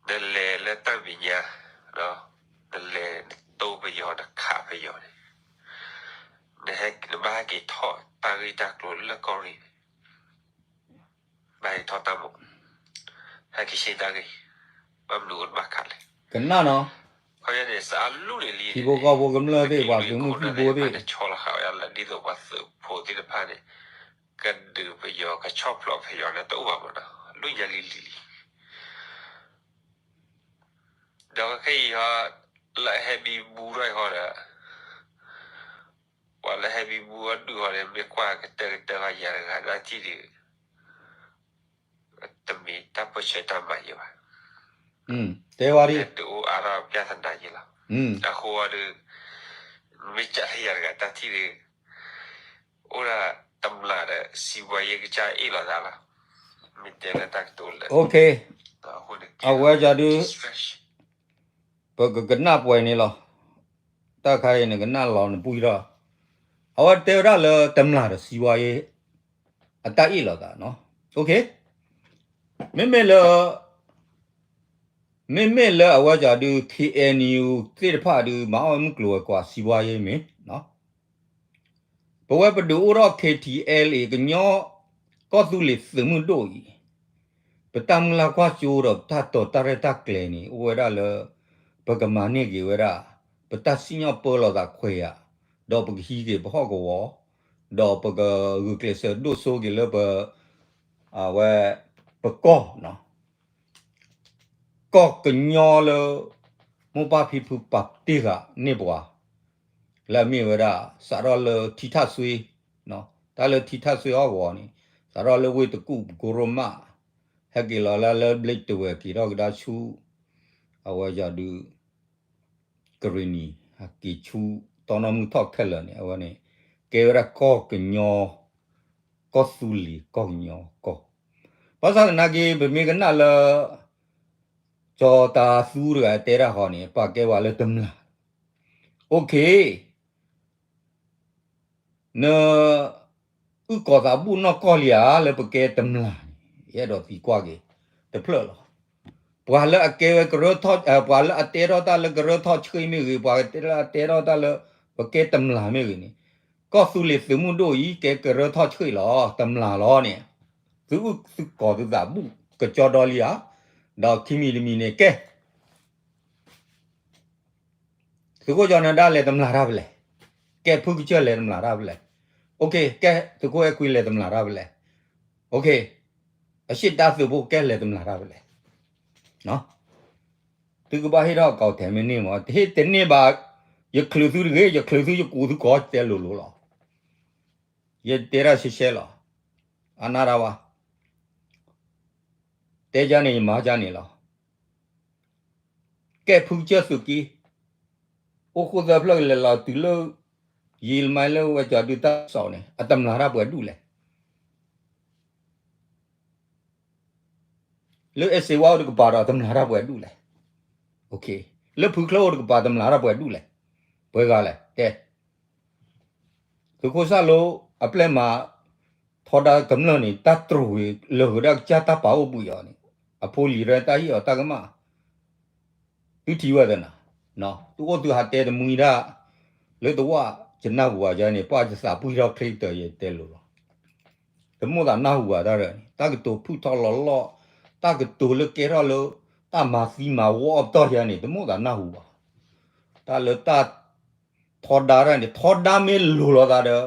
နလဲၤလၢတၢ်မဲာ်ညါ, နလဲၤနတိပယီၤနခးပယီၤန့ၣ် နဘၣ်ဟဲက့ၤထီၣ်တၢ်ဂ့ၢ်တၢ်ကျိၤလၢကီၢ်ရ့ၣ်န့ၣ် ဘၣ်ဟဲထီၣ်တၢ်မး, ဟဲက့ၤရှဲတၢ်ဂ့ၢ်, ဘၣ်မနုၤအိၣ်နဘၣ်ခးလဲၣ်. ကနၣ်နီၤ, ခီယဲန့ၣ် စအလူၢ်န့ၣ်လံန့ၣ် ထံဖိကီၢ်ဖိကမျၢၢ်သ့ၣ် ပှၤသုးမုၢ်သံၣ်ဘိသ့ၣ် နဆီလီၤဃာ်ဝဲဒၣ်လၢဒ်သိးပှၤသုးဖိသ့ၣ်တဖၣ်န့ၣ် ကဒုးပယီၤ ကဆီၣ်ဖျိးပယီၤန့ၣ် တအိၣ်ဘၣ်မးနီၤ, လွံၢ်ညါလံၤလံၤလံၤ ဒီးခဲအံၤဟီ လၢအဟဲဘံဘူထီၣ်အံၤဃီဒီး ပှၤလၢဟဲဘံဘူအီၤဒုးဃီန့ၣ် မ့ၢ်ကွၢ်ကတၢၢ်ကတၢၢ်ဃီ ယၤတဂၤတၢ်ထံၣ်ဒုး တမ့ၢ်တၢ်ပၢဆှၢတၢ်မၤယဲဘၣ်. တဲဝဲဒ် တအိၣ်အါထီၣ်ပြဿနာယဲလီၤ. အဃိဒီး မ့ၢ်ကးလၢယၤတဂၤတၢ်ထံၣ်ဒုး အိၣ်ဒၣ်တမျၢ်ဒီး စံးဘှါယဲကစၢ်အ့ၣ်လိာ်သးလီၤ. မ့ၢ်တဲလၢတၢ်ကတိၤလၢ အဝဲဒၣ်ဒုး ပကကနၣ်ပှဲၤန့ၣ်လီၤ. တၢ်ခါအံၤန့ၣ် ကနၣ်လီၤနပှံၢ်ထီၣ်, အဝဲတဲဝဲဒၣ်လၢတမျၢ်ဒီးစံးဘှါယဲ အတၢ်အ့ၣ်လိာ်သးနီၤ. မ့မ့ၢ်လၢ မ့မ့ၢ်လၢအဝဲဒၣ်ဒုး ခ့ၣ်အဲၣ်ယူၣ် သ့ၣ်တဖၣ်ဒုး မၤအီၣ်မုၢ်ကျိၤဝဲၤကွာ်စံးဘှါယဲမ့ၢ် ပဝဲပဒုးအိၣ်ထီၣ် ခ့ၣ်ထံၣ်အဲလ်အ့ၣ် ကညီ ကီၢ်သူလ့ၤသုးမုၢ်ဒိၣ်အံၤ, ပတၢ်မုၢ်လၢ်ကွၢ်စိဒီးပတၢ်တိာ်တၢ်ရဲၣ်တၢ်ကျဲၤန့ၣ် အိၣ်ဝဲဒၣ်လၢ ပကမၤန့ၢ်က့ၤဝဲဒၣ် ပတၢ်စံၣ်ညီၣ်ပၢလီၤသးခွဲးယာ်, ဒီးပကဟံးက့ၤပဟီၣ်ကဝီၤ, ဒီးပကဂုာ်ကျဲးစၢးဒိၣ်စိက့ၤလၢပ အဝဲ ပကီၢ် ကီၢ်ကညီလၢ မိၢ်ပၢ်ဖံဖုပာ်တ့ၢ်ဃာ်န့ၢ်ပှၤ လၢအမ့ၢ်ဝဲဒၣ် စးထီၣ်လၢထံထၣ်စွ့, တၢ်လၢထံထၣ်စွ့ဟီၣ်ကဝီၤန့ၣ် စးထီၣ်လၢဝ့ၢ်တကူၣ် ပကိရိမး ဟဲက့ၤလီၤလၢလၢဘျ့းတဝဲၢ်က့ၤထီၣ်ကဒါဆူ အဝဲယၤဒုး ကရ့ၣ်နံၤ ဟဲက့ၤဆူ တီနီၢ်မုၢ်ထီၣ်ခဲလၢာ်န့ၣ် အဝဲန့ၣ် ကဲဝဲဒၣ်ကီၢ်ကညီ ကီၢ်သူလ့ၤကီၢ်ကညီကီၢ်, ဘၣ်ဆၣ်သနာ်က့ ပမ့ၢ်ကနၣ်လၢ ကၠီၤတၤသူတဂၤတဲတၢ်ဃီန့ၣ် ပာ်ကဲဝဲလၢတမျၢ်, အိၣ်ခ့ န အုၣ်ကီၤသးဘူၣ်နီၢ်ကီၢ်လံဧါ လၢပကဲတမျၢ်န့ၣ် ယအဲၣ်ဒိးသံကွၢ်က့ၤ တဖျၢၣ်လီၤ. ပှၤလၢအကဲဝဲကရၢထီၣ် ပှၤလၢအတဲထီၣ်တၢ်လၢကရၢထီၣ်ဆှံမ့ၢ်ဂ့ၤ, ပှၤလၢအတဲထီၣ်တၢ်လၢ ပကဲတမျၢ်မ့ၢ်ဂ့ၤန့ၣ်, ကီၢ်သူလ့ၤသုးမုၢ်ဒိၣ်အံၤ ကဲကရၢထီၣ်ဆှံလီၤ တမျၢ်လီၤန့ၣ်, သုအုၣ်သုကီၤသုသးဘူၣ် ကကၠီဒီလံဧါ, ဒီးခံမံၤတမံၤန့ၣ်ကဲ သုးခိၣ်ကၠီၤနၤဒါလဲၤတမျၢ်တၢ်ဖဲလဲၣ်, ကဲဖုကစၢၢ်လဲၤတမျၢ်တၢ်ဖဲလဲၣ်, အိၣ်ခ့ ကဲသုးခိၣ်အဲၣ်ခွံလဲၤတမျၢ်တၢ်ဖဲလဲၣ်, အိၣ်ခ့ အရှေ့တိုင်းသုးဖိကဲလဲၤတမျၢ်တၢ်ဖဲလဲၣ်, သုကဘၣ်ဟ့ၣ်ထီၣ်အကီၢ်ထဲမ့ၢ်န့ၢ်မး တဟ့ၣ်တန့ၢ်ဘၣ်, ယချုးသုတဂ့ၤ ယချုးသုယကူးသုကီး ယတဲလိၤလိၤလီၤ, ယတဲတၢ်ရှဲရှဲလီၤ, အနၢ်တၢ်ဝါ တဲကန့ၣ် ယမၤကန့ၣ်လီၤ. ကဲဖုကစၢၢ်သုးက့, အိၣ်ဃိသၢဖျၢၣ်ကလဲၤလီၤတုၤလၢ ယံာ်လမါလၢဝဲကၠီၤဒုတၢ်စီၣ်န့ၣ် အတမျၢ်တၢ်ပှဲၤဒူၣ်လဲၣ်. လၢအဲၣ်စ့ဝါအိၣ်တကပၤဒီးတမျၢ်တၢ်ပှဲၤဒူၣ်လဲၣ်. လၢဖုချၢအိၣ်တကပၤတမျၢ်တၢ်ပှဲၤဒူၣ်လဲၣ်. ပှဲၤဂၤလဲၣ် တဲ သုးခိၣ်စၢ်လိအပျဲၢ်မး ထီဒါကမျၢၢ်န့ၣ် တၢ်တြူာ်ဝံၤ လၢာ်ဃုာ်ဒၣ်ကစၢ်တၢ်ပာ်အိၣ်ဘှံးအီၤန့ၣ် အဖိလံၤရဲတၢ်ဟ့ၣ်အီၤတၢ်ကမၣ် သုထံၣ်ဝဲသနာ်, သုအိၣ်သုဟးတဲတမှံဒၣ် လၢတဝၢ်ယနၢ်ဟူဘၣ်ယၤန့ၣ် ပှၢ်ယသးပှံၢ်ထီၣ်ချ့တၢၤယတဲလိၤလီၤ. တမိၣ်သးနၢ်ဟူဘၣ်တၢ်ဒီးန့ၣ် တၢ်ကတိၤဖုၣ်ထီၣ်လီၤလီၢ်, တၢ်ကတိၤလၢကဲထီၣ်လၢ တၢ်မၤသံမၤဝီအပတီၢ်ယၤန့ၣ် တမိၣ်သးနၢ်ဟူဘၣ်. တၢ်လၢတၢ် ထီဒါတၢ်န့ၣ် ထီဒါမ့ၢ်လိၤလိာ်သးဒီး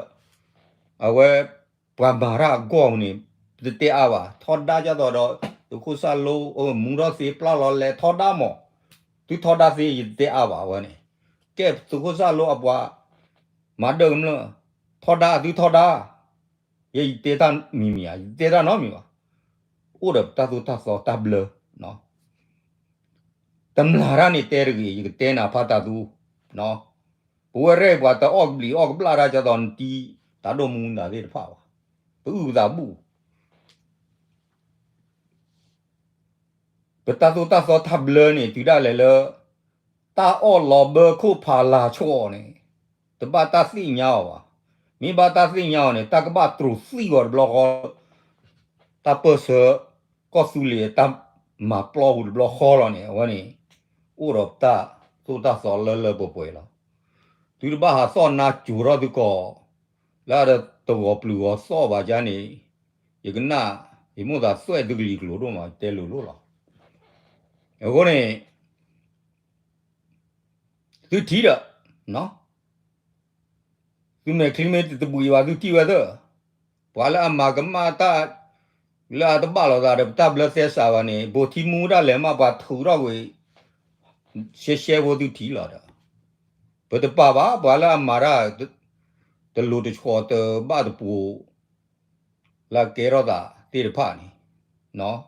အဝဲ ပှၤမၤတၢ်အဂီၢ်န့ၣ် ပတတဲအါဘၣ်. ထီဒါကသိးဒီး သုးခိၣ်စၢ်လိ မူထီၣ်သ့ပျၢ်လီၤလဲၤ ထီဒါမး, သုထီဒါသ့ ယတတဲအါဘၣ်ဝဲန့ၣ်. ကဲသုးခိၣ်စၢ်လိအပှၤ မၤဒၢကမျၢၢ် ထီဒါသုထီဒါ ယဲယတဲတၢ်မံၤမံၤဧါ, ယတဲတၢ်နီတမံၤဘၣ်. အိၣ်ဒီးပတၢ်သိၣ်တၢ်သီတၢ်ဘျၢ, တမျၢ်တၢ်န့ၣ်တဲတဂ့ၤ, ယကတဲနၤဖးတၢ်သူ, ပဝဲရဲၣ်ပှၤတအီၣ်ကဘျံးအီၣ်ကဘျၣ်တၢ်ကသိးနတံၤ တၢ်ဒိၣ်မူနသ့ၣ်တဖၣ်ဘၣ်. ပအုၣ်ပသးဘူၣ် ပတၢ်သိၣ်တၢ်သီတၢ်ဘျၢန့ၣ် တုၤဒၣ်လဲာ်လၢ တၢ်အီၣ်လီၤဘၢခိၣ်ဖးလၤဆီၣ်န့ၣ် တဘၣ်တၢ်သ့ၣ်ညါအီၤဘၣ်. မ့ၢ်ဘၣ်တၢ်သ့ၣ်ညါအီၤန့ၣ် တၢ်ကဘၣ်တြူာ်သံအီၤတဘျီဃီ, တၢ်ပၢၢ်ဆၢ ကီၢ်သူလ့ၤတၢ်မၤပျီပူၤတဘျီဃီလီၤန့ၣ် အဝဲန့ၣ် အိၣ်ဒီးပတၢ်သိၣ်တၢ်သီလၢလၢပှဲၤပှဲၤလီၤ. သုတဘၣ်ဟးသီၣ်နါစိၤထီၣ်သုကီၢ် လၢအတဂီၤပျုၤဂီၤသီၣ်ဘၣ်ကါန့ၣ် ယကနၣ် ယမိၣ်သးသွဲၣ်သုကလံၤကျိၤဒိၣ်မး ယတဲလိၤလိၤလီၤ. အဃိန့ၣ် သုထံၣ်ဒီး သုမဲာ်ချံမ့ၢ်တဘှံးဘၣ် သုထံၣ်ဝဲသၢ, ပှၤလၢအမၤကမၣ်တၢ် လၢအတဘၣ်လိာ်သးဒီးပတၢ်ဘျၢသဲစးဘၣ်န့ၣ် ဘိးထံမူဒၣ်လဲာ်မး ပှၤထုးထီၣ်ကွံာ် ရှဲရှဲဖိသုထံၣ်လီၤဒီး ပတပာ်ဘၣ် ပှၤလၢအမၤတၢ် တလိၤတဆီတဘၣ်တပူၤ လၢအကဲထီၣ်သးသ့ၣ်တဖၣ်န့ၣ်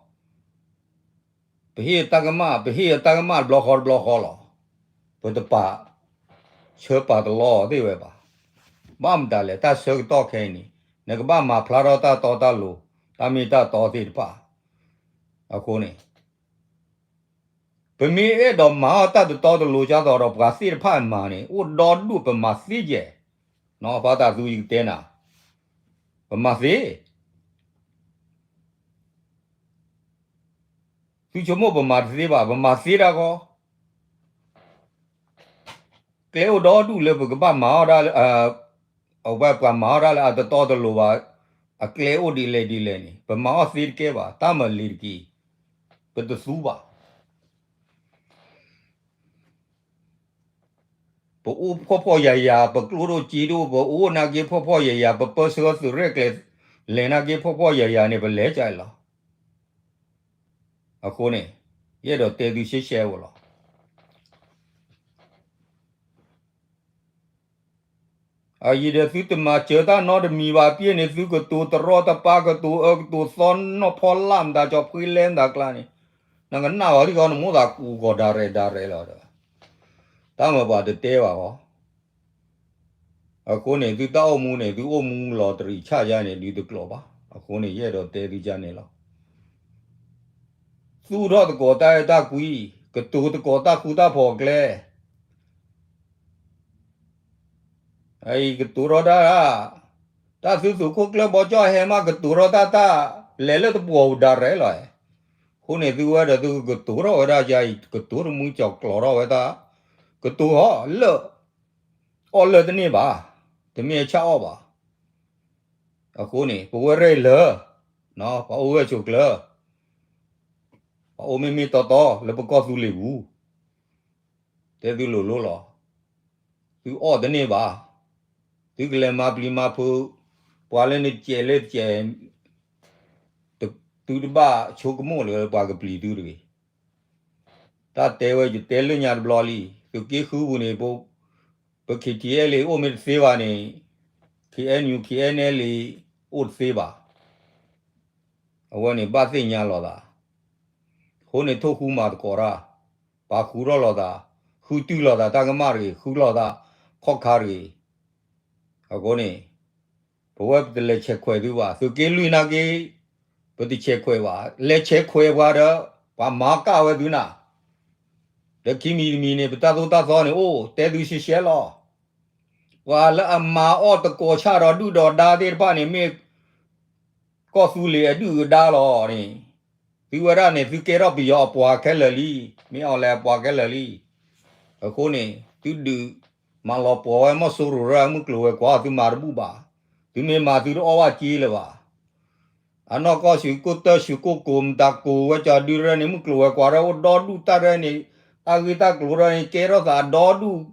ပဟ့ၣ်တၢ်ကမၣ် ပဟ့ၣ်အတၢ်ကမၣ်တဘျီဃီတဘျီဃီလီၤ. ပတပာ်ဆၢပာ်တလီသ့ၣ်ဝဲဘၣ်. ဘၣ်မတၤလဲၣ် တၢ်ဆၢကတီၢ်ခဲအံၤန့ၣ် နကဘၣ်မၤဖျါထီၣ်တၢ်တီတၢ်လိၤ တၢ်မ့ၢ်တၢ်တီသ့ၣ်တဖၣ် အဃိန့ၣ် ပမ့ၢ်အဲၣ်ဒိးမၤအီၣ်တၢ်တတီတလိၤကသိးဒီးပှၤသ့ၣ်တဖၣ်မၤန့ၣ် အိၣ်ဒီဒူၣ်ပမၤသ့ယဲၢ်, ဖါတၢ်သူယကတဲနၤ, ပမၤသ့ သုဆိကမိၣ်ပမၤတသ့ဘၣ် ပမၤသ့ဒၣ်ဃီ, ကျဲအိၣ်ဒီဒူၣ်လၢပကဘၣ်မၤအီၣ်ဒၣ်လၢ အဝဲပှၤမၤအီၣ်ဒၣ်လၢအတတီတလိၤဘၣ်, အကျဲအိၣ်ဒ်လဲၣ်ဒ်လဲၣ်န့ၣ် ပမၤအီၣ်သ့တကဲဘၣ် တၢ်မၤလ့ၤတက့ၢ်, ပတသူဘၣ်. ပအိၣ်ဖှီၣ်ဖှီၣ်ယာ်ယာ် ပကျိဒိၣ်စ့ဒိၣ် ပအိၣ်နာ်က့ဖှီၣ်ဖှီၣ်ယာ်ယာ် ပပၢဆှၢသုးရဲၣ်ကျဲၤ လဲၤနာ်က့ဖှီၣ်ဖှီၣ်ယာ်ယာ်န့ၣ် ပလဲၤကၢလီၤ. အဃိန့ၣ် ယအဲၣ်ဒိးတဲသုရှဲရှဲဖိလီၤ. အယံၤဒီးသုတမၤစၢၤတၢ်နီတမံၤဘၣ် ပျဲန့ၣ်သုကတိၤတရီတပါ ကတိၤအၢကတိၤသီနီၢ်ဖီလာ်မတၤ ကၠီဖှ့လဲမတၤကျါန့ၣ် နကနၣ်ဂီၤလံဂီၤ နမိၣ်သးကူးဂီၤဒၣ်ရဲၣ်ဒၣ်ရဲၣ်လီၤဒီး တၢ်မၤပှၤတတဲဘၣ်ဂီၤ. အဃိန့ၣ် သုတၢ်အိၣ်မူန့ၣ် သုအိၣ်မူလီၤတရံးဆၣ်ယါန့ၣ် ဒုးတကျိၤဘၣ်. အဃိန့ၣ် ယအဲၣ်ဒိးတဲသုကန့ၣ်လီၤ. သူၣ်ထီၣ်သကိးတၢ်အဲၣ်တၢ်ကွံ, ကတိၤသကိးတၢ်ဃူတၢ်ဖိးအကျဲ အံၤကတိၤထီၣ်တၢ်, တၢ်သုသူးခိၣ်ကျၢၢ်ဘီကၠီၣ်ဟဲမး ကတိၤထီၣ်တၢ်တၢ်လဲၤလၢတပှီၤပူၤဒၣ်ရဲၣ်လီၤ. အဃိန့ၣ် သုဝဲဒီးသုကကတိၤထီၣ်ဝဲဒၣ်ယါအံၤ ကတိၤတမူကၠီၤကျိးထီၣ်ဝဲတၢ်, ကတိၤဟီလၢ အီၣ်လၢတန့ၢ်ဘၣ်, တမ့ၢ်အဆၣ်အီၣ်ဘၣ်. အဃိန့ၣ် ပဝဲရဲၣ်လၢ ပှၤအိၣ်ဂၢၢ်ဆိးကျၢၤ ပှၤအိၣ်မ့မ့ၢ်တီတီလၢပကီၢ်သူလ့ၤပူၤ, တဲသုလိၤလိၤလီၤ. သုအီၣ်တန့ၢ်ဘၣ်, သုကလဲၤမၤပျံၤမၤဖုး, ပှၤလၢနစဲးလၢတစဲး, သုတဘၣ်ဆိကမိၣ်လၢပှၤကပျံၤသုတဂ့ၤ. တၢ်တဲဝဲယတဲလၢညါတဘျီလံ, သုးက့ဃုပူၤန့ၣ် ပ K T L A အိၣ်မ့ၢ်တသ့ဘၣ်န့ၣ်, K N U K N L A အိၣ်တသ့ဘၣ်. အဝဲန့ၣ်ဘၣ်သ့ၣ်ညါလိာ်သး, အဃိန့ၣ်ထိၣ်ဃူမၤသကိးတၢ်, ပာ်ဃူထီၣ်လိာ်သး, ဃုတုၢ်လိာ်သးတၢ်ကမၣ်တဂ့ၤ, ဃုလိာ်သးခီၣ်ခါတဂ့ၤ. အဃိန့ၣ် ပဝဲပတလဲၤဆဲးခွဲးသုဘၣ်, သုးက့လွံၢ်နာ်က့ ပတဆဲးခွဲးဘၣ်, လဲၤဆဲးခွဲးပှၤဒီး ပှၤမၤကၣ်ဝဲသုနၤ. ဒီးခံမံၤတမံၤန့ၣ် ပတၢ်သိၣ်တၢ်သီန့ၣ်အိၣ် တဲသုရှဲရှဲလီၤ. ပှၤလၢအမၤအီၣ်တကိးဆၣ်ဒီးဒုၣ်ဒီးဒါသ့ၣ်တဖၣ်န့ၣ် မ့ၢ်ကီၢ်သူလ့ၤအဒုၣ်အဒါလီၤန့ၣ်, သုဝဲဒၣ်န့ၣ် သုကဲထီၣ်ပယီၤအပှၤခဲလၢာ်လံ, မ့ၢ်အီၤလဲၤအပှၤခဲလၢာ်လံ. အဃိန့ၣ် သုဒုးမၤလီၤပှီၢ်ဝဲမီၢ်စိရိၤရၢ မုၢ်ကျိၤဝဲၤကွာ် သုမၤတဘူၣ်ဘၣ်, သုမ့ၢ်မၤသုတအီၣ်ဘၣ်က့လၢၤဘၣ်. အနီၢ်ကီၢ်ဆူးကိၢ်တၢ်ဆူးကိၢ်ကိးမတၤကိးဝဲကၠီဒုရဲၣ်န့ၣ် မုၢ်ကျိၤဝဲၤကွာ်ရၢအိၣ်ဒီဒူၣ်တၢ်ရဲၣ်န့ၣ်, တၢ်ဂ့ၢ်တၢ်ကျိၤရၢန့ၣ် ကဲထီၣ်သးဒီဒူၣ်,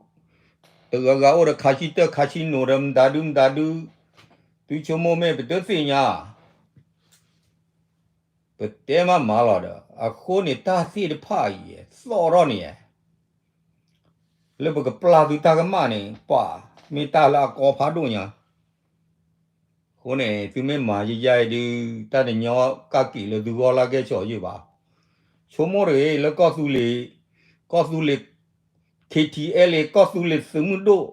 တဂၤဂၤအိၣ်ဒီးခါဆံတၢၢ်ခါဆံနိၣ်ဒီးမတၤဒုမတၤဒု, သုဆိကမိၣ်မ့ၢ်ပတသ့ၣ်ညါ ပတဲမးမၤလီၤဒီး အဃိန့ၣ်တၢ်သ့ၣ်တဖၣ်အံၤ သီၣ်ထီၣ်န့ၣ် လၢပကပျၢ်သုတၢ်ကမၣ်န့ၣ် ပှၤမ့ၢ်တၢ်လၢအကီဖးဒိၣ်ညါ, အဃိ အဃိန့ၣ် သုမ့ၢ်မၤယယါအံၤဒုး တၢ်တညီကၣ်က့ၤလၢသုဂီၢ်လၢကဲၣ်ဆိးယုၢ်ဘၣ်. ဆိကမိၣ်တဂ့ၤ လၢကီၢ်သူလ့ၤ, ကီၢ်သူလ့ၤ KTLA ကီၢ်သူလ့ၤသုးမုၢ်ဒိၣ်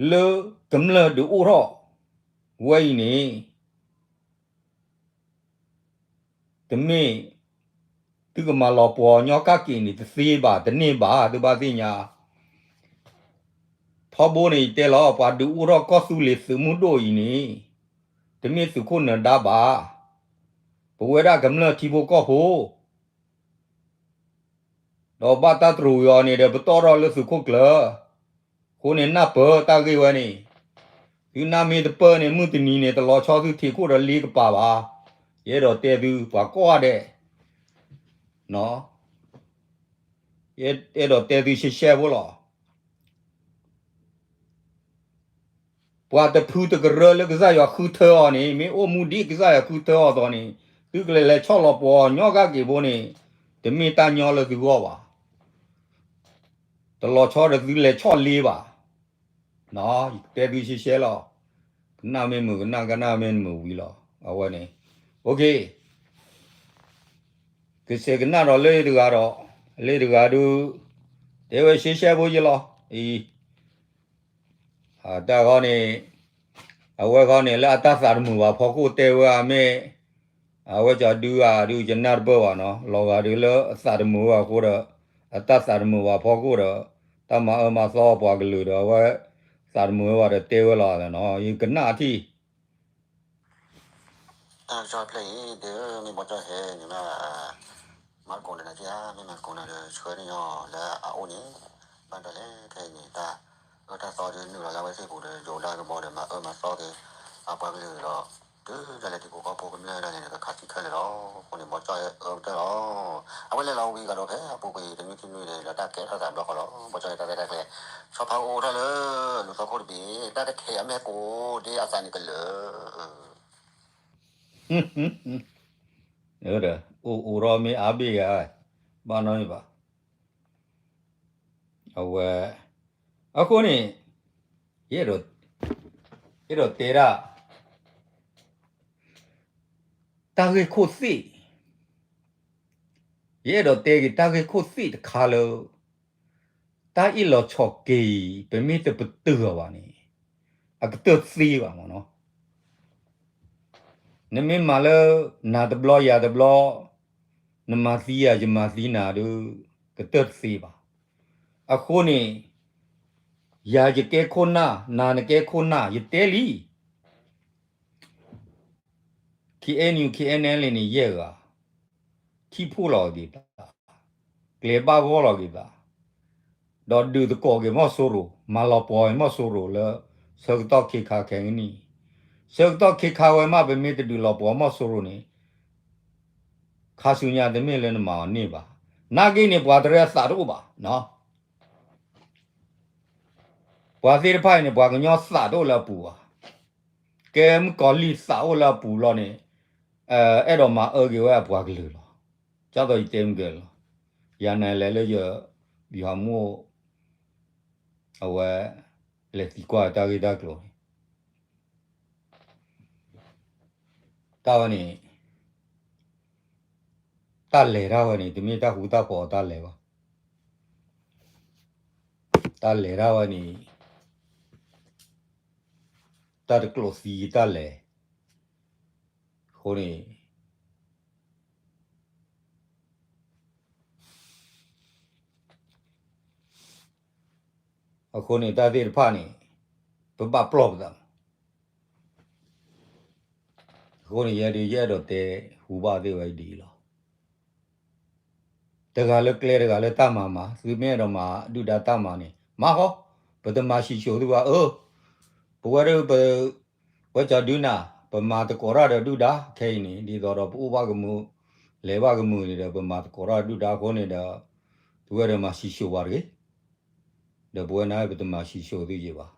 လၢကမျၢၢ်ဒုးအိၣ်ထီၣ်ဝဲအံၤန့ၣ် တမ့ၢ်သုကမၤလီၤပှီၤညီကၣ်က့ၤန့ၣ် တသ့ဘၣ် တန့ၢ်ဘၣ် သုဘၣ်သ့ၣ်ညါ. ထီဘိန့ၣ် ယတဲလီၤ ပှၤဒုးအိၣ်ထီၣ်ကီၢ်သူလ့ၤသုးမုၢ်ဒိၣ်အံၤန့ၣ် တမ့ၢ်သုးခိၣ်နၢၤဒါဘၣ်. ပဝဲဒၣ်ကမျၢၢ်ထံဖိကီၢ်ဖိ ဒီးဘၣ်တၢ်တရူးအီၤန့ၣ်ဒီး ပတီၢ်ထီၣ်လၢသုးခိၣ်ကျၢၢ်. အဃိန့ၣ် နၢ်ပၢၢ်တၢ်ဂ့ၢ်ဝဲန့ၣ်, သုနၢ်မ့ၢ်တပၢၢ်န့ၣ် မုၢ်တနံၤန့ၣ် တလီၤဆီသုထံးခိၣ်ဒီးလ့ကပၤဘၣ်. ယအဲၣ်ဒိးတဲသု ပှၤကိးဂၤဒဲး, ယအဲၣ်ဒိးတဲသုရှဲရှဲဖိလီၤ. ပှၤတဖုတကရၢလၢကစၢ်ယွၤဃုထၢအီၤန့ၣ် မ့ၢ်အိၣ်မူဒ်ကစၢ်ယွၤဃုထၢအီၤအသိးန့ၣ် သုကလဲၤလဲၤဆီၣ်လီၤပှီၤညီကၣ်က့ၤဖိန့ၣ် တမ့ၢ်တၢ်ညီလၢသုဂီၢ်ဘၣ်. တလီၤဆီဒီးသုလဲၤဆီၣ်လ့ဘၣ်. ယတဲသုရှဲရှဲလီၤ. ကနၣ်မ့ၢ်မုာ်ကနၣ် ကနၣ်မ့ၢ်မုာ်ဝံၤလီၤ. အဝဲန့ၣ် ကစဲးကနၣ်ဒီးလၢတဂၤဒီး လၢတဂၤဒုး တဲဝဲရှဲရှဲဖိယဲလီၤ. အံၤ တၢ်ခီန့ၣ် အဝဲခီန့ၣ် လၢအတၢ်သးတမုာ်ဘၣ်ဖီခိၣ်တဲဝဲအမ့ၢ် အဝဲကဒုဂၤဒုး ယနၢ်တပၢၢ်ဘၣ်နီၤ. လီၤဂာ်ဒုးလၢအသးတမုာ်ဘၣ်အဃိဒီး အတၢ်သးတမုာ်ဘၣ်ဖီခိၣ်ဒီး တၢ်မၤအၢမၤသီပှၤကလုာ်ဒီး အဝဲသးတမုာ်ဘၣ်ဒီးတဲဝဲလီၤနီၤ. ယကနၣ်ထံၣ် တၢ်ကစီၣ်ဖျၢၣ်အံၤ ဒ်မ့ၢ်ဘီကၠီၣ်ဟဲန့ၣ်မး မၤသကိးနၤဒီး မ့ၢ်မၤသကိးနၤဒီး ဆှၢန့ၢ်ညီလၢအအိၣ်န့ၣ် ဘၣ်ဒီးလဲၣ်ခဲအံၤန့ၣ် တၢ်အၢတၢ်သီဒုးနုာ်လီၤလၢအဝဲသ့ၣ်ပူၤဒီး ယိၤဒၣ်ကဘီဒီး မၤအၢမၤသီက့ၤ အပှၤကလုာ်ဒီး တုၤဒၣ်လဲာ်ထံဖိကီၢ်ဖိကမျၢၢ်ဒၣ်န့ၣ် ကခးသံခဲလၢာ်လီၤ. အဃိန့ၣ် ဘီကၠီၣ်ဟဲအၢကတၢၢ်လီၤ. အဝဲလဲၤလီၤဝံၤကဒီးဖဲအပူၤကွံာ်တနွံခံနွံန့ၣ် ဒီးတၢ်ကဲထီၣ်သးဘျီဃီလီၤ. ဘီကၠီၣ်ဟဲတၢ်ရဲၣ်တၢ်ကျဲၤ ဆီဖါအိၣ်ထီၣ်လၢ လူၤသီခိၣ်တဘ့ၣ် တၢ်တခဲအမဲာ်ကိးဒ်အသးန့ၣ်ကလၢာ် အိၣ်အိၣ်ထီၣ်မ့ၢ်အါဘ့ၣ်ဧါ, ဘၣ်နီတမံၤဘၣ်. အဝဲ အဃိန့ၣ် ယအဲၣ်ဒိးတဲဒၣ် တၢ်ဂ့ၢ်ခိၣ်သ့ၣ်, ယအဲၣ်ဒိးတဲက့ၤတၢ်ဂ့ၢ်ခိၣ်သ့ၣ်တခါလၢ တၢ်အ့ၣ်လိာ်ဆိးက့ၤအံၤ ပမ့ၢ်တပတုာ်အီၤဘၣ်န့ၣ် အကတၢၢ်သ့ဘၣ်မ့ၢ်နီၤ. နမ့ၢ်မၤလၢ နၤတဘျီယၤတဘျီ, နမၤသံယၤ ယမၤသံနၤဒီး ကတၢၢ်တသ့ဘၣ်. အဃိန့ၣ် ယၤယကဲခိၣ်နၢ် နၤနကဲခိၣ်နၢ် ယတဲလံ KNU KNLA န့ၣ် ယဲၢ်ဂၤ ထံၣ်ဖှိၣ်လီၤက့ၤသး, ကျဲၤဘၣ်ဂီၢ်လီၤက့ၤသး, ဒီးဒုးသကိးက့ၤမီၢ်စိရိၤ, မၤလီၤပှီၤက့ၤမီၢ်စိရိၤလၢ ဆၢကတီၢ်ခ့ခါခဲကနံၣ်, ဆၢကတီၢ်ခ့ခါဝဲမး ပမ့ၢ်တဒုးလီၤပှီၤမီၢ်စိရိၤန့ၣ် ခါဆူညါတမ့ၢ်လၢနမၤအီၤန့ၢ်ဘၣ်. နာ်က့န့ၣ် ပှၤတရဲၣ်အသးတအိၣ်ဘၣ်. ပှၤသ့ၣ်တဖၣ်အံၤန့ၣ် ပှၤကညီသးတအိၣ်လၢအပူၤဘၣ်. ကဲမုၣ်ကီၤလံၢ်သးအိၣ်လၢအပူၤလီၤန့ၣ် အဲၣ်ဒိးမၤအၢက့ၤဝဲအပှၤကလုာ်လီၤ. ဒ်သိးယတဲမုၢ်ကဲလီၤ. ယၤနလဲၤလၢယ ဗျူဟာမှူး အဝဲ လဲၤသံကွၢ်တၢ်ဂ့ၢ်တၢ်ကျိၤန့ၣ် တၢ်ဝဲန့ၣ် တၢ်လဲၤတၢ်ဝဲန့ၣ် တမ့ၢ်တၢ်ဃူတၢ်ဖိးအတၢ်လဲၤဘၣ်. တၢ်လဲၤတၢ်ဝဲန့ၣ် တၢ်တကျိးသံတၢ်လဲၤ အဃိန့ၣ် အဃိန့ၣ် တၢ်သ့ၣ်တဖၣ်န့ၣ် ပဘၣ်ပျီၢ်ပသးမး. အဃိန့ၣ် ယဲဒုး ယအဲၣ်ဒိးတဲဟူဘၣ်သ့ၣ်ဝဲဒ်အံၤလီၤ. တဂၤလၢကျဲ တဂၤလၢတၢ်မၤမၤ, သုမ့ၢ်အဲၣ်ဒိးမၤဒုၣ်ဒါတၢ်မၤန့ၣ် မၤဃီ, ပတမၤစံၣ်စိၤသုဘၣ်. အၢ ပဝဲဒၣ် ပဝဲကၠီဒုနၢ် ပမၤသကိးတၢ်ဒီးဒုၣ်ဒါခဲအံၤန့ၣ် ဒ်သိးဒီးပအိၣ်ဘၣ်ကမုာ် လဲၤဘၣ်ကမုာ်န့ၣ်ဒီး ပမၤသကိးတၢ်ဒုၣ်ဒါအဃိန့ၣ်ဒီး သုဝဲဒၣ်မၤစံၣ်စိၤပှၤတဂ့ၤ, ဒီးပဝဲနၤ ပတမၤစံၣ်စိၤသုယံၤဘၣ်.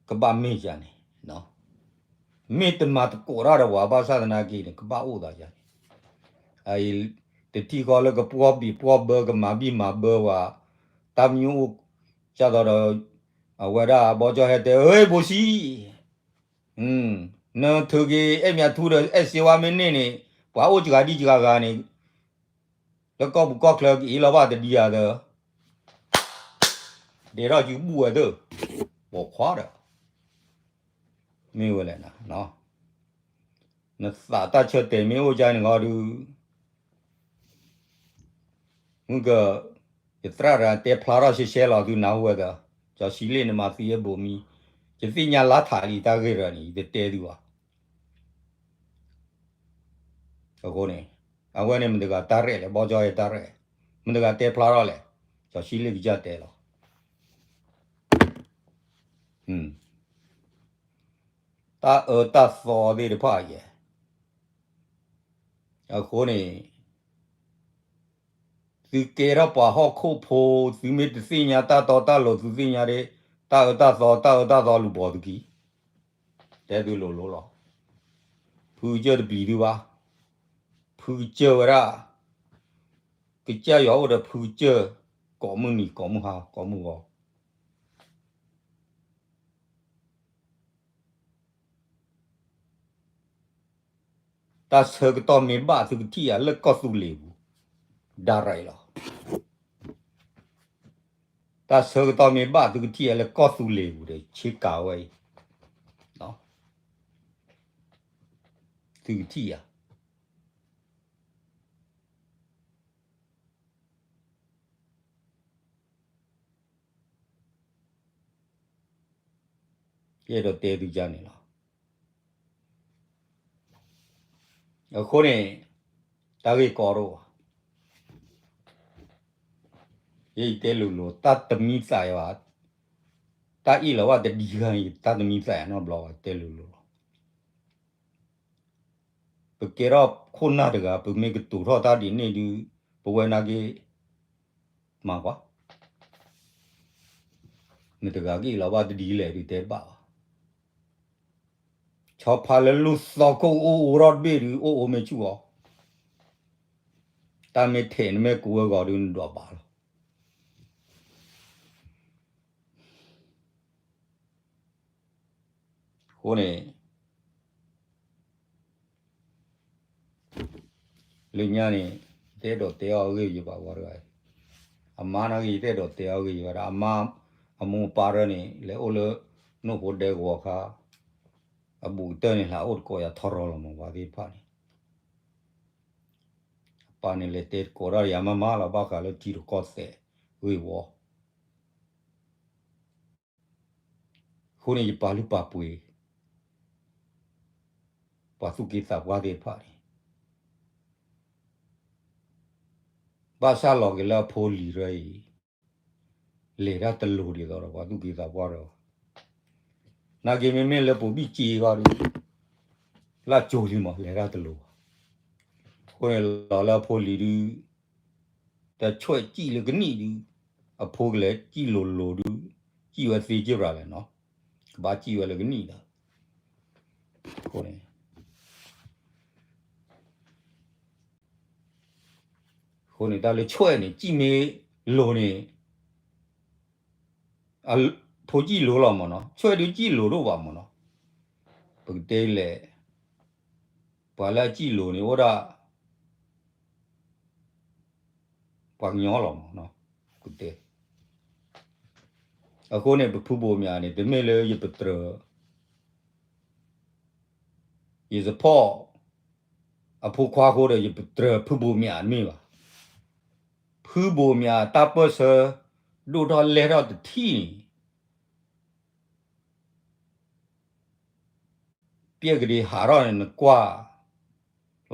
ကဘၣ်မ့ၢ်ယၤန့ၣ်, မ့ၢ်တမၤသကိးတၢ်ဒီးပှၤဘၣ်ဆၣ်သနာ်က့န့ၣ် ကဘၣ်အိၣ်သးယၤန့ၣ်, တထံၣ်ဃီလၢကပှီၢ်ဘံၣ်ပှီၢ်ဘၢ ကမၤဘံၣ်မၤဘၢပှၤ, တၢ်မညိအိၣ် ကၢ်သိးဒီး အဝဲဒၣ်ဘီကၠီဟဲတဲ အ့ ဘိၣ်ဆံ, နထုးက့ၤအဲၣ်မၠးထူဒီးအဲၣ်စ့ဝါမ့ၢ်န့ၢ်န့ၣ် ပှၤအိၣ်စှၤဒံစှၤဂၤန့ၣ် လၢကီၢ်ပူၤကီၢ်ချၢကအ့ၣ်လီၤဘၣ်တဒံဂၤဒီး ဒဲးထီၣ်စုဘူၣ်ဝဲသ့ၣ်, ပိာ်ခွါဒီး မ့ၢ်ဝဲလဲၣ်, နသးတၢ်ဆၢတဲာ်မ့ၢ်အိၣ်ကန့ၣ်ဂီၢ်ဒုး မုၢ်က ယသရၣ်တဂၤတဲဖျါထီၣ်ရှဲရှဲလီၤသုနၢ်ဟူဝဲသၢ, ကၠီၤဆံလ့ၣ်န့ၣ်မၤသံအဘိၣ်မံ, ယသ့ၣ်ညါလါထးလံတၢ်ဂ့ၢ်ရၢန့ၣ် ယတတဲသုဘၣ်. အဃိန့ၣ် အဝဲန့ၣ်မတၤတဂၤတၢ်ရဲၣ်လဲၣ်, ဘီကၠီဟဲတၢ်ရဲၣ်, မတၤတဂၤတဲဖျါထီၣ်လဲၣ်, ကၠီၤဆံလ့ၣ်ကစၢ်တဲလီၤ. တၢ်အၢတၢ်သီသ့ၣ်တဖၣ်ယဲၢ်, အဃိန့ၣ် သုကဲထီၣ်ပှၤဟီၣ်ခိၣ်ဖိ, သုမ့ၢ်တသ့ၣ်ညါတၢ်တီတၢ်လိၤ သုသ့ၣ်ညါဒၣ် တၢ်အၢတၢ်သီ တၢ်အၢတၢ်သီလူၤပိာ်သုခံ, တဲသုလိၤလိၤလီၤ. ဖုကစၢၢ်တပျံၤသုဘၣ်, ဖုကစၢၢ်ဝဲဒၣ်, ကစၢ်ယွၤအိၣ်ဒီးဖုကစၢၢ်, ကိးမုၢ်နံၤ ကိးမုၢ်ဟါ ကိးမုၢ်ဂီၤ တၢ်ဆၢကတီၢ်မ့ၢ်ဘၣ်သုကထံၣ်ဧါလၢကီၢ်သူလ့ၤပူၤ, ဒါရၢလီၤ. တၢ်ဆၢကတီၢ်မ့ၢ်ဘၣ်သုကထံၣ်ဧါလၢကီၢ်သူလ့ၤပူၤဒီး ဆ့ကၤဝဲအံၤ, သုကထံၣ်ဧါ. ယအဲၣ်ဒိးတဲသုကန့ၣ်လီၤ. အဃိန့ၣ် တၢ်ဂ့ၢ်ကီတအိၣ်ဘၣ်. ယတဲလိၤလိၤ တၢ်တမံသးယၤဘၣ်, တၢ်အ့ၣ်လီၤဘၣ်တဒံဂၤန့ၣ် တၢ်တမံသးယၤနီတဘျီဘၣ် တဲလိၤလိၤလီၤ. ပကဲထီၣ်ခိၣ်နၢ်တဂၤ ပမ့ၢ်ကတိၤထီၣ်တၢ်ဒ်န့ၣ်ဒုး ပဝဲနာ်က့ မၤကွၢ်, မတၤတဂၤကအ့ၣ်လီၤဘၣ်တဒ်လဲၣ်ဒုးတဲတဘၣ်ဘၣ်. ဆီဖါလၢလူၢ်သီခိၣ်အိၣ်အိၣ်ထီၣ်တဘ့ၣ်ဒုး အိၣ်အိၣ်မ့ၢ်ဆူၣ်အီၤ, တၢ်မ့ၢ်ထဲးနမ့ၢ်ကူဝဲဂီၤဒုးနဒွးဘၣ်လီၤ. အဃိန့ၣ် လၢညါန့ၣ် ယတအဲၣ်ဒိးတဲအီၤအဂ့ၢ်ယဘၣ်ဝဲတဂၤအံၤ, အမါနာ်က့ ယတအဲၣ်ဒိးတဲအီၤအဂ့ၢ်ယဘၣ်ဒီး အမါ အမိၢ်အပၢ်ရၢန့ၣ် လဲၤအိၣ်လၢ နိၣ်ဖိဒဲကဝီၤခါ, အဘူးကတၢၢ်န့ၣ် ဟးအိၣ်တကိးယၤထီရီလီၤမး ပှၤသ့ၣ်တဖၣ်န့ၣ်, အပၢ်န့ၣ်လဲၤတဲတကိးတၢ်ယၤမးမးလီၤ ဘၣ်ဃးလၢထံတကီၢ်သဲးဂ့ၢ်ဝီ အဃိန့ၣ် ယပာ်လုၢ်ပာ်ပှ့ၤ ပှၤသူၣ်က့သးပှၢ်သ့ၣ်တဖၣ်န့ၣ် ဘၣ်ဆၣ်လီၤက့ၤလၢအဖိလံၤရၢအံၤ လဲၤတၢ်တလိၤဒ်သိးဒီးပှၤသူၣ်က့သးပှၢ်ရၢဘၣ်. နာ်က့မ့မ့ၢ်လၢပိာ်ဘံၣ်စ့အဂီၢ်ဒုး လၢကၠိလံမး လဲၤတၢ်တလိၤဘၣ်. အဃိန့ၣ်လီၤလၢအဖိလံၤဒုး တဆွဲးစံၣ်လၢကနံၣ်ဒုး အဖိကလဲၤစံၣ်လိၤလိၤဒုး စံၣ်ဝဲသ့က့ၢ်ရၤလဲၣ်နီၤ, ကဘၣ်စံၣ်ဝဲလၢကနံၣ်ဒီး အဃိန့ၣ် အဃိန့ၣ် တၢ်လၢဆွဲးန့ၣ် စံၣ်မ့ၢ်လိၤန့ၣ် ဖိစံၣ်လိၤလီၤမ့ၢ်နီၤ, ဆွဲးဒုးစံၣ်လိၤတအိၣ်ဘၣ်မ့ၢ်နီၤ, ပကတဲလဲၣ်, ပှၤလၢအစံၣ်လိၤန့ၣ် အိၣ်ဒၣ် ပှၤကညီလီၤမ့ၢ်နီၤ, ပကတဲ အဃိန့ၣ် ပဖုဘိးမၠးန့ၣ် တမ့ၢ်လၢယပတြၢၤ ယsupport အဖိခွါအဃိဒီး ယပတြၢၤဖုဘိးမၠးတမ့ၢ်ဘၣ်. ဖုဘိးမၠးတၢ်ပၢၢ်ဆၢ ဒိၣ်ထီၣ်လဲၢ်ထီၣ်တထံၣ်န့ၣ် ပျဲၢ်ကဒ့ဟးထီၣ်န့ၣ် နကွၢ်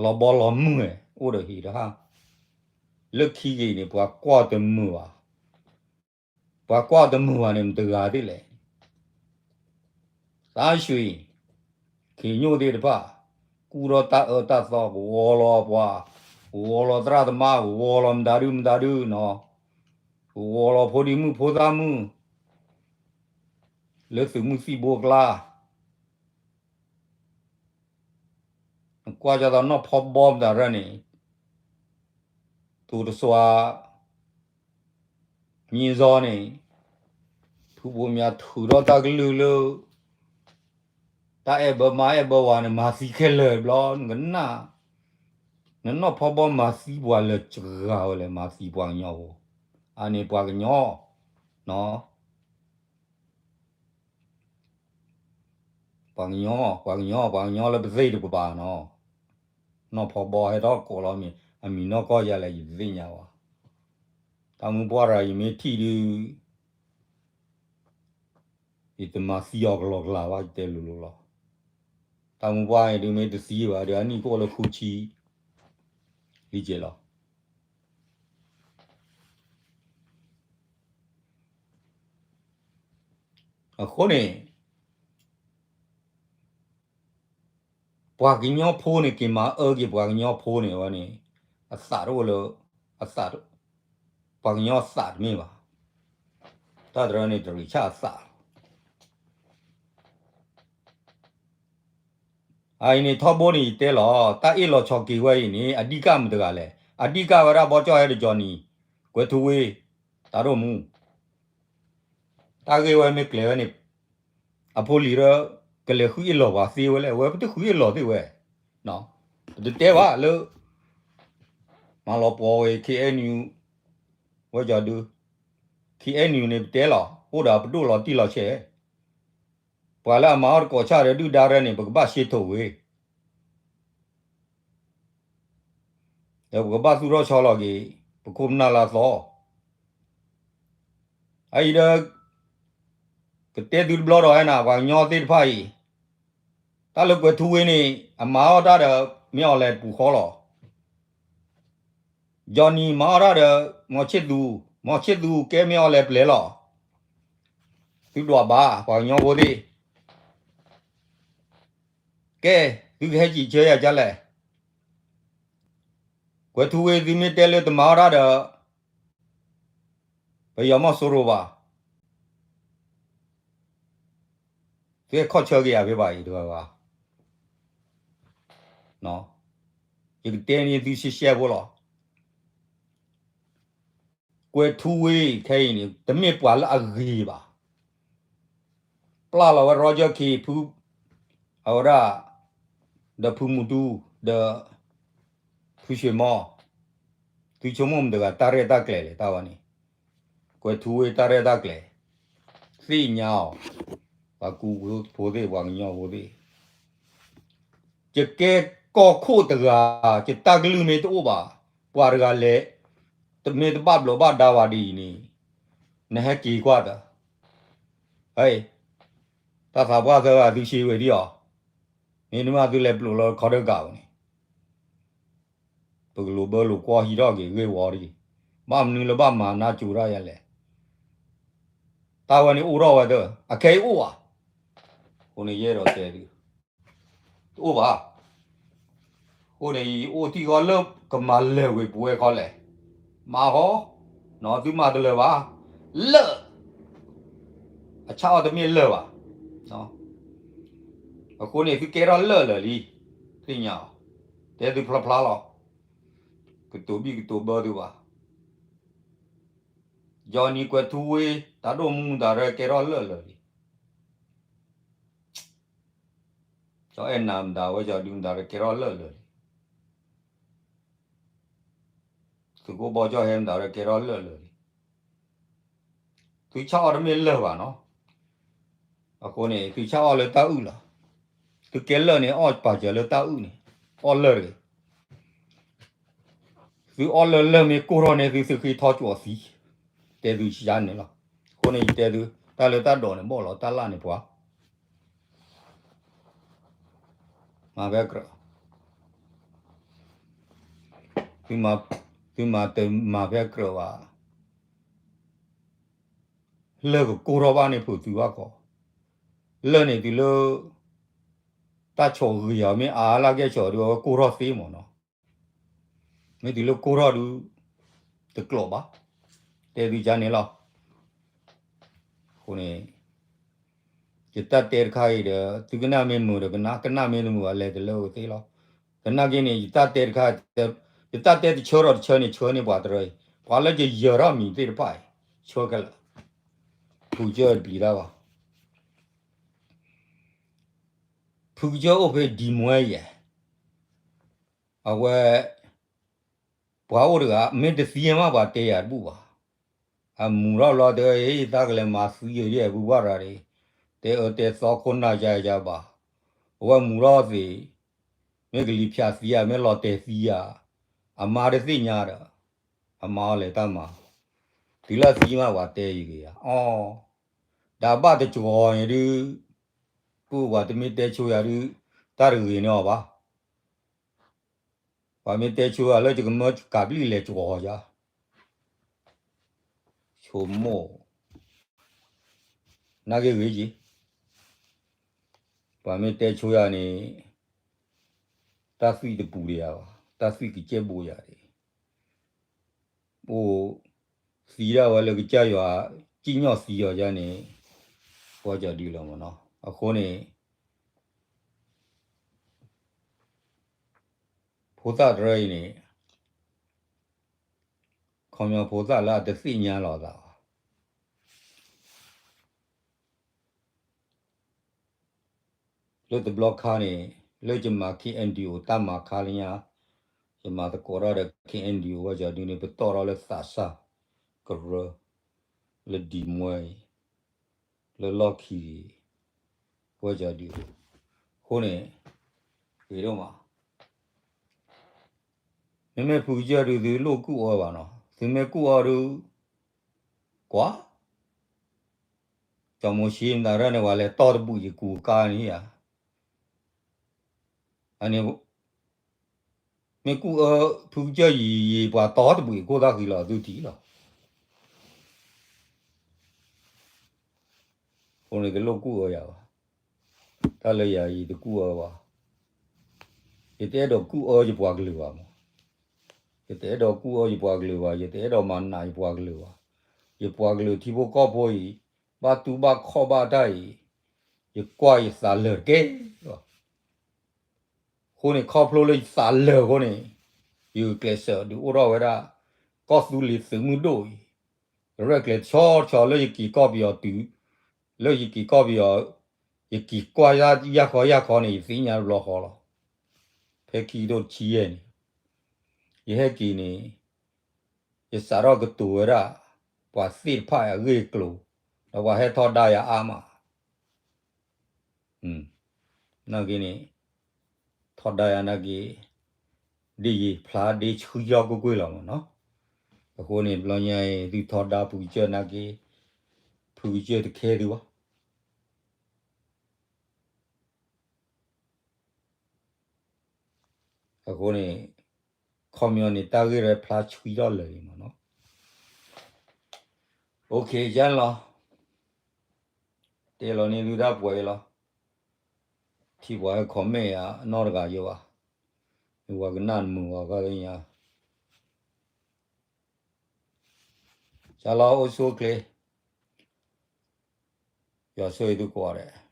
လီၤဘီလီၤမုၢ်ဝဲ အိၣ်ဒီးဟံးတဟါ, လၢခံက့ၤန့ၣ် ပှၤကွၢ်တမုာ်ဘၣ်, ပှၤကွၢ်တမုာ်ဘၣ်န့ၣ် မတဂၤသ့ၣ်လဲၣ် သးရွှ့ၣ် ခ့ညိၣ်သ့ၣ်တဖၣ် ကူၣ်ထီၣ်တၢ်အၢတၢ်သီ ကဝီၤလီၤပှၤ, ကဝီၤလီၤသရၣ်သမါ ကဝီၤလီၤမတၤဒုမတၤဒုနီၤ, ကဝီၤလီၤဖိဒံမုၣ်ဖိသၣ်မုၣ် လၢသုးမုၢ်သံၣ်ဘိအကျါ နကွၢ်ကၢ်သိးနီၢ်ဖီဘီမတၤရၢန့ၣ် တိၤတစွၤ မံၤစီၤန့ၣ် ဖုဘိမၠးထုးထီၣ်တၢ်ကလုၢ်လၢ တၢ်အဲၣ်ဘၢမါအဲၣ်ဘၢဝၤန့ၣ် မၤသံခဲလၢာ်တဘျီ နကနၣ်, နနီၢ်ဖီဘီမၤသံပှၤလၢာ်စှၤဝဲလဲၣ် မၤသံပှၤကညီဖိ, အန့ၣ်ပှၤကညီ, ပှၤကညီ, ပှၤကညီ, ပှၤကညီလၢပသ့ၣ်တကပၤနီၤ, နီၢ်ဖီဘီဟဲထီၣ်ကိးလီၤမံၤ အမံၤနီၢ်ကီၢ်ယၤလဲၣ် ယတသ့ၣ်ညါဘၣ်, တၢ်မုၢ်ပှၢ်တဂၤယမ့ၢ်ထံၣ်ဒုး ယတမၤသံအီၤကလီကလီဘၣ် ယတဲလိၤလိၤလီၤ, တၢ်မုၢ်ပှၢ်အံၤဒုးမ့ၢ်တသံဘၣ်ဒီး အနံၣ်ကအိၣ်လၢဃုဆံ, လံက့လီၤ. အဃိန့ၣ် ပှၤကညီဖိန့ၣ် က့ၤမၤအၢက့ၤပှၤကညီဖိန့ၣ်ဝဲန့ၣ်, အသးတအိၣ်လၢ, အသး, ပှၤကညီသးတမ့ၢ်ဘၣ်, တၢ်တရၢန့ၣ်တရံးဆၣ်အသးလီၤ. အအံၤန့ၣ်ထီဘိန့ၣ်ယတဲလီၤ, တၢ်အ့ၣ်လိာ်ဆိးက့ဝဲအံၤန့ၣ် အဓိကမတၤတဂၤလဲၣ်, အဓိကဝဲဒၣ်ဘီကၠီၣ်ဟဲဒီး Johnny, ကွဲၤထူဝ့, တၢ်ဒိၣ်မူ တၢ်ဂ့ၢ်ဝဲမ့ၢ်ကျဲၤဝဲန့ၣ်, အဖိလံၤရၢ ကလဲၤဃုအ့ၣ်လိာ်ပှၤသ့ဝဲလဲၣ်, ဝဲပတဃုအ့ၣ်လိာ်သ့ဝဲ, ပတတဲဘၣ်လၢ မၤလီၤပှီၤဝဲ K N U, ဝဲကီဒု, K N U န့ၣ်ပတဲလီၤ, အိၣ်ဒီးပဒိၣ်လီၤတံၢ်လီၤဆဲး, ပှၤလၢအမၤအီၣ်တကိးဆၣ်ဒီးဒုၣ်ဒါရၢန့ၣ် ပကဘၣ်ရှဲထိးဝဲ ဒီးပကဘၣ်သူၣ်ထီၣ်ဆီလီၤက့ၤ ပခိၣ်ပနၢ်လၢအသီ, အအံၤဒီး ကတဲသုတဘျီဒီးဟဲနၤ ပှၤကညီသ့ၣ်တဖၣ်အံၤ, တၢ်လၢကွဲၤထူဝ့န့ၣ် အမၤအီၣ်တၢ်ဒီး မ့ၢ်အီၤလဲၤပူၤဃီလီၤ. Johnny မၤအီၣ်တၢ်ဒီး မီၤဆ့ၣ်သူ, မီၤဆ့ၣ်သူကဲမ့ၢ်အီၤလဲၤပျဲၤလီၤ. သုဒွးဘၣ် ပှၤကညီဖိသ့ၣ်, ကဲ, သုကဟဲစံးဆၢယၤဒ်လဲၣ်. ကွဲၤထူဝ့သုမ့ၢ်တဲလၢတမၤအီၣ်တၢ်ဒီး ပယီၤမီၢ်စိရိၤဘၣ်, သုဟဲခီၣ်ဆၢက့ၤယၤဖဲဘၣ်အံၤတဂၤဘၣ်, ယကတဲန့ၢ်သုရှဲရှဲဖိလီၤ. ကွဲၤထူဝ့ခဲအံၤန့ၣ် တမ့ၢ်ပှၤလၢအဂ့ၤဘၣ်. ပျၢ်လီၤဝဲ Roger Khin, ဖု, အဝဲဒၣ်, ဒီးဖုမူတူ, ဒီး ဖုရွှေမောင်, သုဆိကမိၣ်မတၤတဂၤတၢ်ရဲၣ်တၢ်ကျဲၤလဲၣ် တၢ်ဝဲန့ၣ်, ကွဲၤထူဝ့တၢ်ရဲၣ်တၢ်ကျဲၤ, သ့ၣ်ညါအီၤ, ပှၤကူဖိသ့ၣ် ပှၤကညီဖိသ့ၣ် ယကဲကီၢ်ခိၣ်တဂၤ, ယတၢ်ကလုၢ်မ့ၢ်တအိၣ်ဘၣ်, ပှၤတဂၤလဲၤ, တမ့ၢ်တဘၣ်ဘျီးဘၣ်ဒါဘၣ်ဒ်အံၤန့ၣ်, နဟဲက့ၤကွၢ်သၢ, တၢ်သးပှၢ်သၢဂၤသုရှ့ဝဲဒ်အီၤ, မ့တမ့ၢ်သုလဲၤပျိးလၢခီဒၢကးပူၤန့ၣ် ပကလိာ်ဘၢလိာ်ကွီၢ်ဟံးထီၣ်က့ၤဂ့ၢ်ဝီတက့ၢ်, ဘၣ်မနုၤလၢဘၣ်မၤနၢ်ကၠိတၢ်ယၤလဲၣ်. တၢ်ဝဲန့ၣ်အိၣ်ထီၣ်ဝဲသၢ, အခဲအံၤအိၣ်ဧါ, အဃိန့ၣ်ယအဲၣ်ဒိးတဲသု, တအိၣ်ဘၣ်. အဃိန့ၣ် ယအိၣ်ထံၣ်ဃီလၢကမၤလၢာ်ဝဲပဝဲခီလဲၣ်, မၤဃီ, နီၢ်သုမၤတလၢာ်ဘၣ်, လၢာ် အဆၣ်အီၣ်တမ့ၢ်လၢာ်ဘၣ်. အဃိန့ၣ် သုကဲထီၣ်လၢာ်လၢာ်လံ, သ့ၣ်ညါအီၤ, တဲသုဖျါဖျါလီၤ, ကတိၤဘံၣ်ကတိၤဘၢသုဘၣ်. ယီၤနံၤကွဲၤထူဝ့ တၢ်ဒိၣ်မူမတၤရဲၣ်ကဲထီၣ်လၢာ်လၢာ်လံ. ကၠီအဲၣ်နၤမတၤဝဲ ကၠီဒုမတၤရဲၣ်ကဲထီၣ်လၢာ်လၢာ်လံ. သုးခိၣ်ဘီကၠီဟဲမတၤရဲၣ်ကဲထီၣ်လၢာ်လၢာ်လံ. သုဆၣ်အီၣ်တမ့ၢ်လၢာ်ဘၣ်နီၤ. အဃိန့ၣ် သုဆၣ်အီၣ်လၢတၢ်အုၣ်လီၤ. သုကဲလၢာ်န့ၣ် အီၣ်ပာ်စၢၤလၢတၢ်အုၣ်န့ၣ်, အီၣ်လၢာ်တဂ့ၤ. သုအီၣ်လၢာ်လၢာ်မ့ၢ်ကိၢ်ထီၣ်န့ၣ် သုသုဃ့ထီၣ်ကၠိအသံ, တဲသုဆံးန့ၣ်လီၤ. အဃိန့ၣ်ယတဲသု, တၢ်လၢတၢ်ဒိးန့ၣ် ဘီၣ်လီၤတၢ်လၣ်န့ၣ်ပှၤ မၤဖဲကြၢး, သုမၤတမၤဖဲကြၢးဘၣ်. လၢာ်ကကိၢ်ထီၣ်ဘၣ်န့ၣ် ဖုးသုဘၣ်ကီး, လၢာ်န့ၣ်တုၤလၢ တၢ်ဆီၣ်ဂ့ၤအီၤ မ့ၢ်အါလၢကဲဆီၣ်ဒုး အဝဲကိၢ်ထီၣ်သ့မ့ၢ်နီၤ. မ့ၢ်တုၤလၢကိၢ်ထီၣ်ဒုး တကျိးဘၣ်, တဲသုကါန့ၣ်လီၤ. အဃိန့ၣ် ယတၢ်တဲတခါအံၤဒီး သုကနၣ်မ့ၢ်မုာ်ဒီးကနၣ်, ကနၣ်မ့ၢ်တမုာ်ဘၣ် လဲၤတလၢဝဲသ့လီၤ. သနာ်က့န့ၣ် ယတၢ်တဲတခါ, ယတၢ်တဲတဆၢထီၣ်တဆၢန့ၣ် ဆှၢန့ၢ်ပှၤတရၢအံၤ, ပှၤလၢယယၢၤထီၣ်မံၤသ့ၣ်တဖၣ်အံၤ, ဆှၢခဲလၢာ်. ဖုကစၢၢ်တပျံၤတၢ်ဘၣ်. ဖုကစၢၢ်အိၣ်ဖဲဒံမွဲယဲၢ်, အဝဲ ပှၤအိၣ်တဂၤ မ့ၢ်တသံမး ပှၤတဲယၤတဘူၣ်ဘၣ်. အမူၤထီၣ်ဘျီတဲ တၢ်ကလဲၤမၤသံယဲၢ် ပုၢ်ပှၢ်တဂၤဒီး တဲအၢတဲသီခိၣ်နၢ်ယါယါဘၣ်. အဝဲမူၤထီၣ်သ့, မ့ၢ်ကလံၤဖၠးသံဧါ မ့ၢ်လီၤတဲာ်သံဧါ, အမါတသ့ၣ်ညါဒီး အမါအီၤလဲၤတၢ်မၤ, တုၤလၢသံမး ပှၤတဲယကယၤ အီ, ဒီးဘၣ်တကီၤန့ၣ်ဒုး, ပုၢ်ပှၤတမ့ၢ်တဲဆိယၤဒုး, တၢ်တဂ့ၤန့ၢ်အီၤဘၣ်. ပှၤမ့ၢ်တဲဆိယၤလၢယကမၢကးဘျံၣ်လဲၤကီၤယၤ, ဆိမိၣ်, နာ်က့ဂ့ၤက့ၤ, ပှၤမ့ၢ်တဲဆိယၤန့ၣ် တၢ်သွံၣ်တပူၤဒီးယၤဘၣ်, တၢ်သွံၣ်ကစဲၢ်ဘိယၤန့ၣ်, အိၣ်သံဒၣ်ဝဲလၢကစၢ်ယွၤ စံၣ်ညီၣ်သံအီၤယၤန့ၣ်, ပှၤကဒုလီၤမ့ၢ်နီၤ. အဃိန့ၣ် ဖိသၣ်တရၢအံၤန့ၣ် ခီပညီဖိသၣ်လၢအတသ့ၣ်ညါလီၤအသးဘၣ်. လၢတဘျီခါန့ၣ် လၢယမၤ K N D O တၢ်မၤခါလၢညါ, ယမၤသကိးထီၣ်ဒီး K N D O ဝဲကဒုန့ၣ် ပတီၢ်ထီၣ်လၢသးစၢ်ကရၢ လၢဒံမွဲအံၤ လၢလီၢ်ခံအံၤ ဝဲကဒု, အဃိန့ၣ် ဂ့ၤဒိၣ်မး, မ့မ့ၢ်ဖုကစၢၢ်ဒုး သုလိၣ်ကူၣ်အၢဘၣ်နီၤ, သုမ့ၢ်ကူၣ်အၢဒုး ကွၢ် ကၠီၤမိၤၡ့မတၤရၢၢ်န့ၣ် ပှၤလဲၤတီၢ်တဘူၣ်ယကူကါန့ၣ်ဧါ, အန့ၣ် မ့ၢ်ကူၣ်အၢ ဖုကစၢၢ်ယံၤယံၤ ပှၤတီၢ်တဘူၣ်ယကိၢ်သၣ်ဃံလီၤသုထံၣ်လီၤ. အဃိန့ၣ်တလိၣ်ကူၣ်အၢယၤဘၣ်, တၢ်လၢယၤယတကူၣ်အၢဘၣ်, ယတအဲၣ်ဒိးကူၣ်အၢယပှၤကလုာ်ဘၣ်မး, ယတအဲၣ်ဒိးကူၣ်အၢယပှၤကလုာ်ဘၣ်, ယတအဲၣ်ဒိးမၤနးယပှၤကလုာ်ဘၣ်, ယပှၤကလုာ်ထံဖိကီၢ်ဖိအံၤ ဘၣ်တူၢ်ဘၣ်ခီၣ်ဘၣ်တၢ်အံၤ ယကွၢ်ယသးလၢာ်တက့ၢ်လီၤ. အဃိန့ၣ် ခီဖျိလၢယသးလၢာ်အဃိန့ၣ် ယကျဲးစၢးဒုးအိၣ်ထီၣ်ဝဲဒၣ် ကီၢ်သူလ့ၤသုးမုၢ်ဒိၣ်အံၤ ရဲၣ်ကျဲၤတဆီတဆီလၢယက့ၤကီၢ်ပယီၤတုၤ လၢယက့ၤကီၢ်ပယီၤ ယက့ၤကွၢ်ယၢ်ခီယၢ်ခီန့ၣ် ယသ့ၣ်ညါတဘျီဃီလီၤ. ဖဲခံကထိတဆံယဲၢ်န့ၣ် ယဟဲက့ၤန့ၣ် ယစးထီၣ်ကတိၤဝဲဒၣ် ပှၤသ့ၣ်တဖၣ်အဂ့ၢ်အကျိၤ ဒီးပှၤဟဲထီဒါယၤအါမး နာ်က့န့ၣ် ထီဒါယၤနာ်က့ ဒ်ယံၤဖျါဒ့ဆှံထီၣ်ကွ့ၢ်ကွ့ၢ်လီၤမးနီၤ. အဃိန့ၣ် ဘျီညါအံၤ သုထီဒါဖုကစၢၢ်နာ်က့ ဖုကစၢၢ်တခဲသုဘၣ်. အဃိန့ၣ် ခီပညီန့ၣ် တၢ်ဂ့ၢ်ရဲဖျါဆှံထီၣ်လၢာ်လံမးနီၤ. အိၣ်ခ့ ယါလီၤ တဲလီၤန့ၢ်သုတၢ်ပှဲၤလီၤ. ထံၣ်ပှၤဟဲ comment ယၤနီတဂၤယိဘၣ်. မ့ၢ်ပှၤကနၣ်တမုာ်ဘၣ်ခီသ့ၣ်ညါ. ယါလီၤ အိၣ်ဆူၣ်အိၣ်ချ့ ယွၤဆိၣ်ဂ့ၤသုကိးဂၤဒဲး.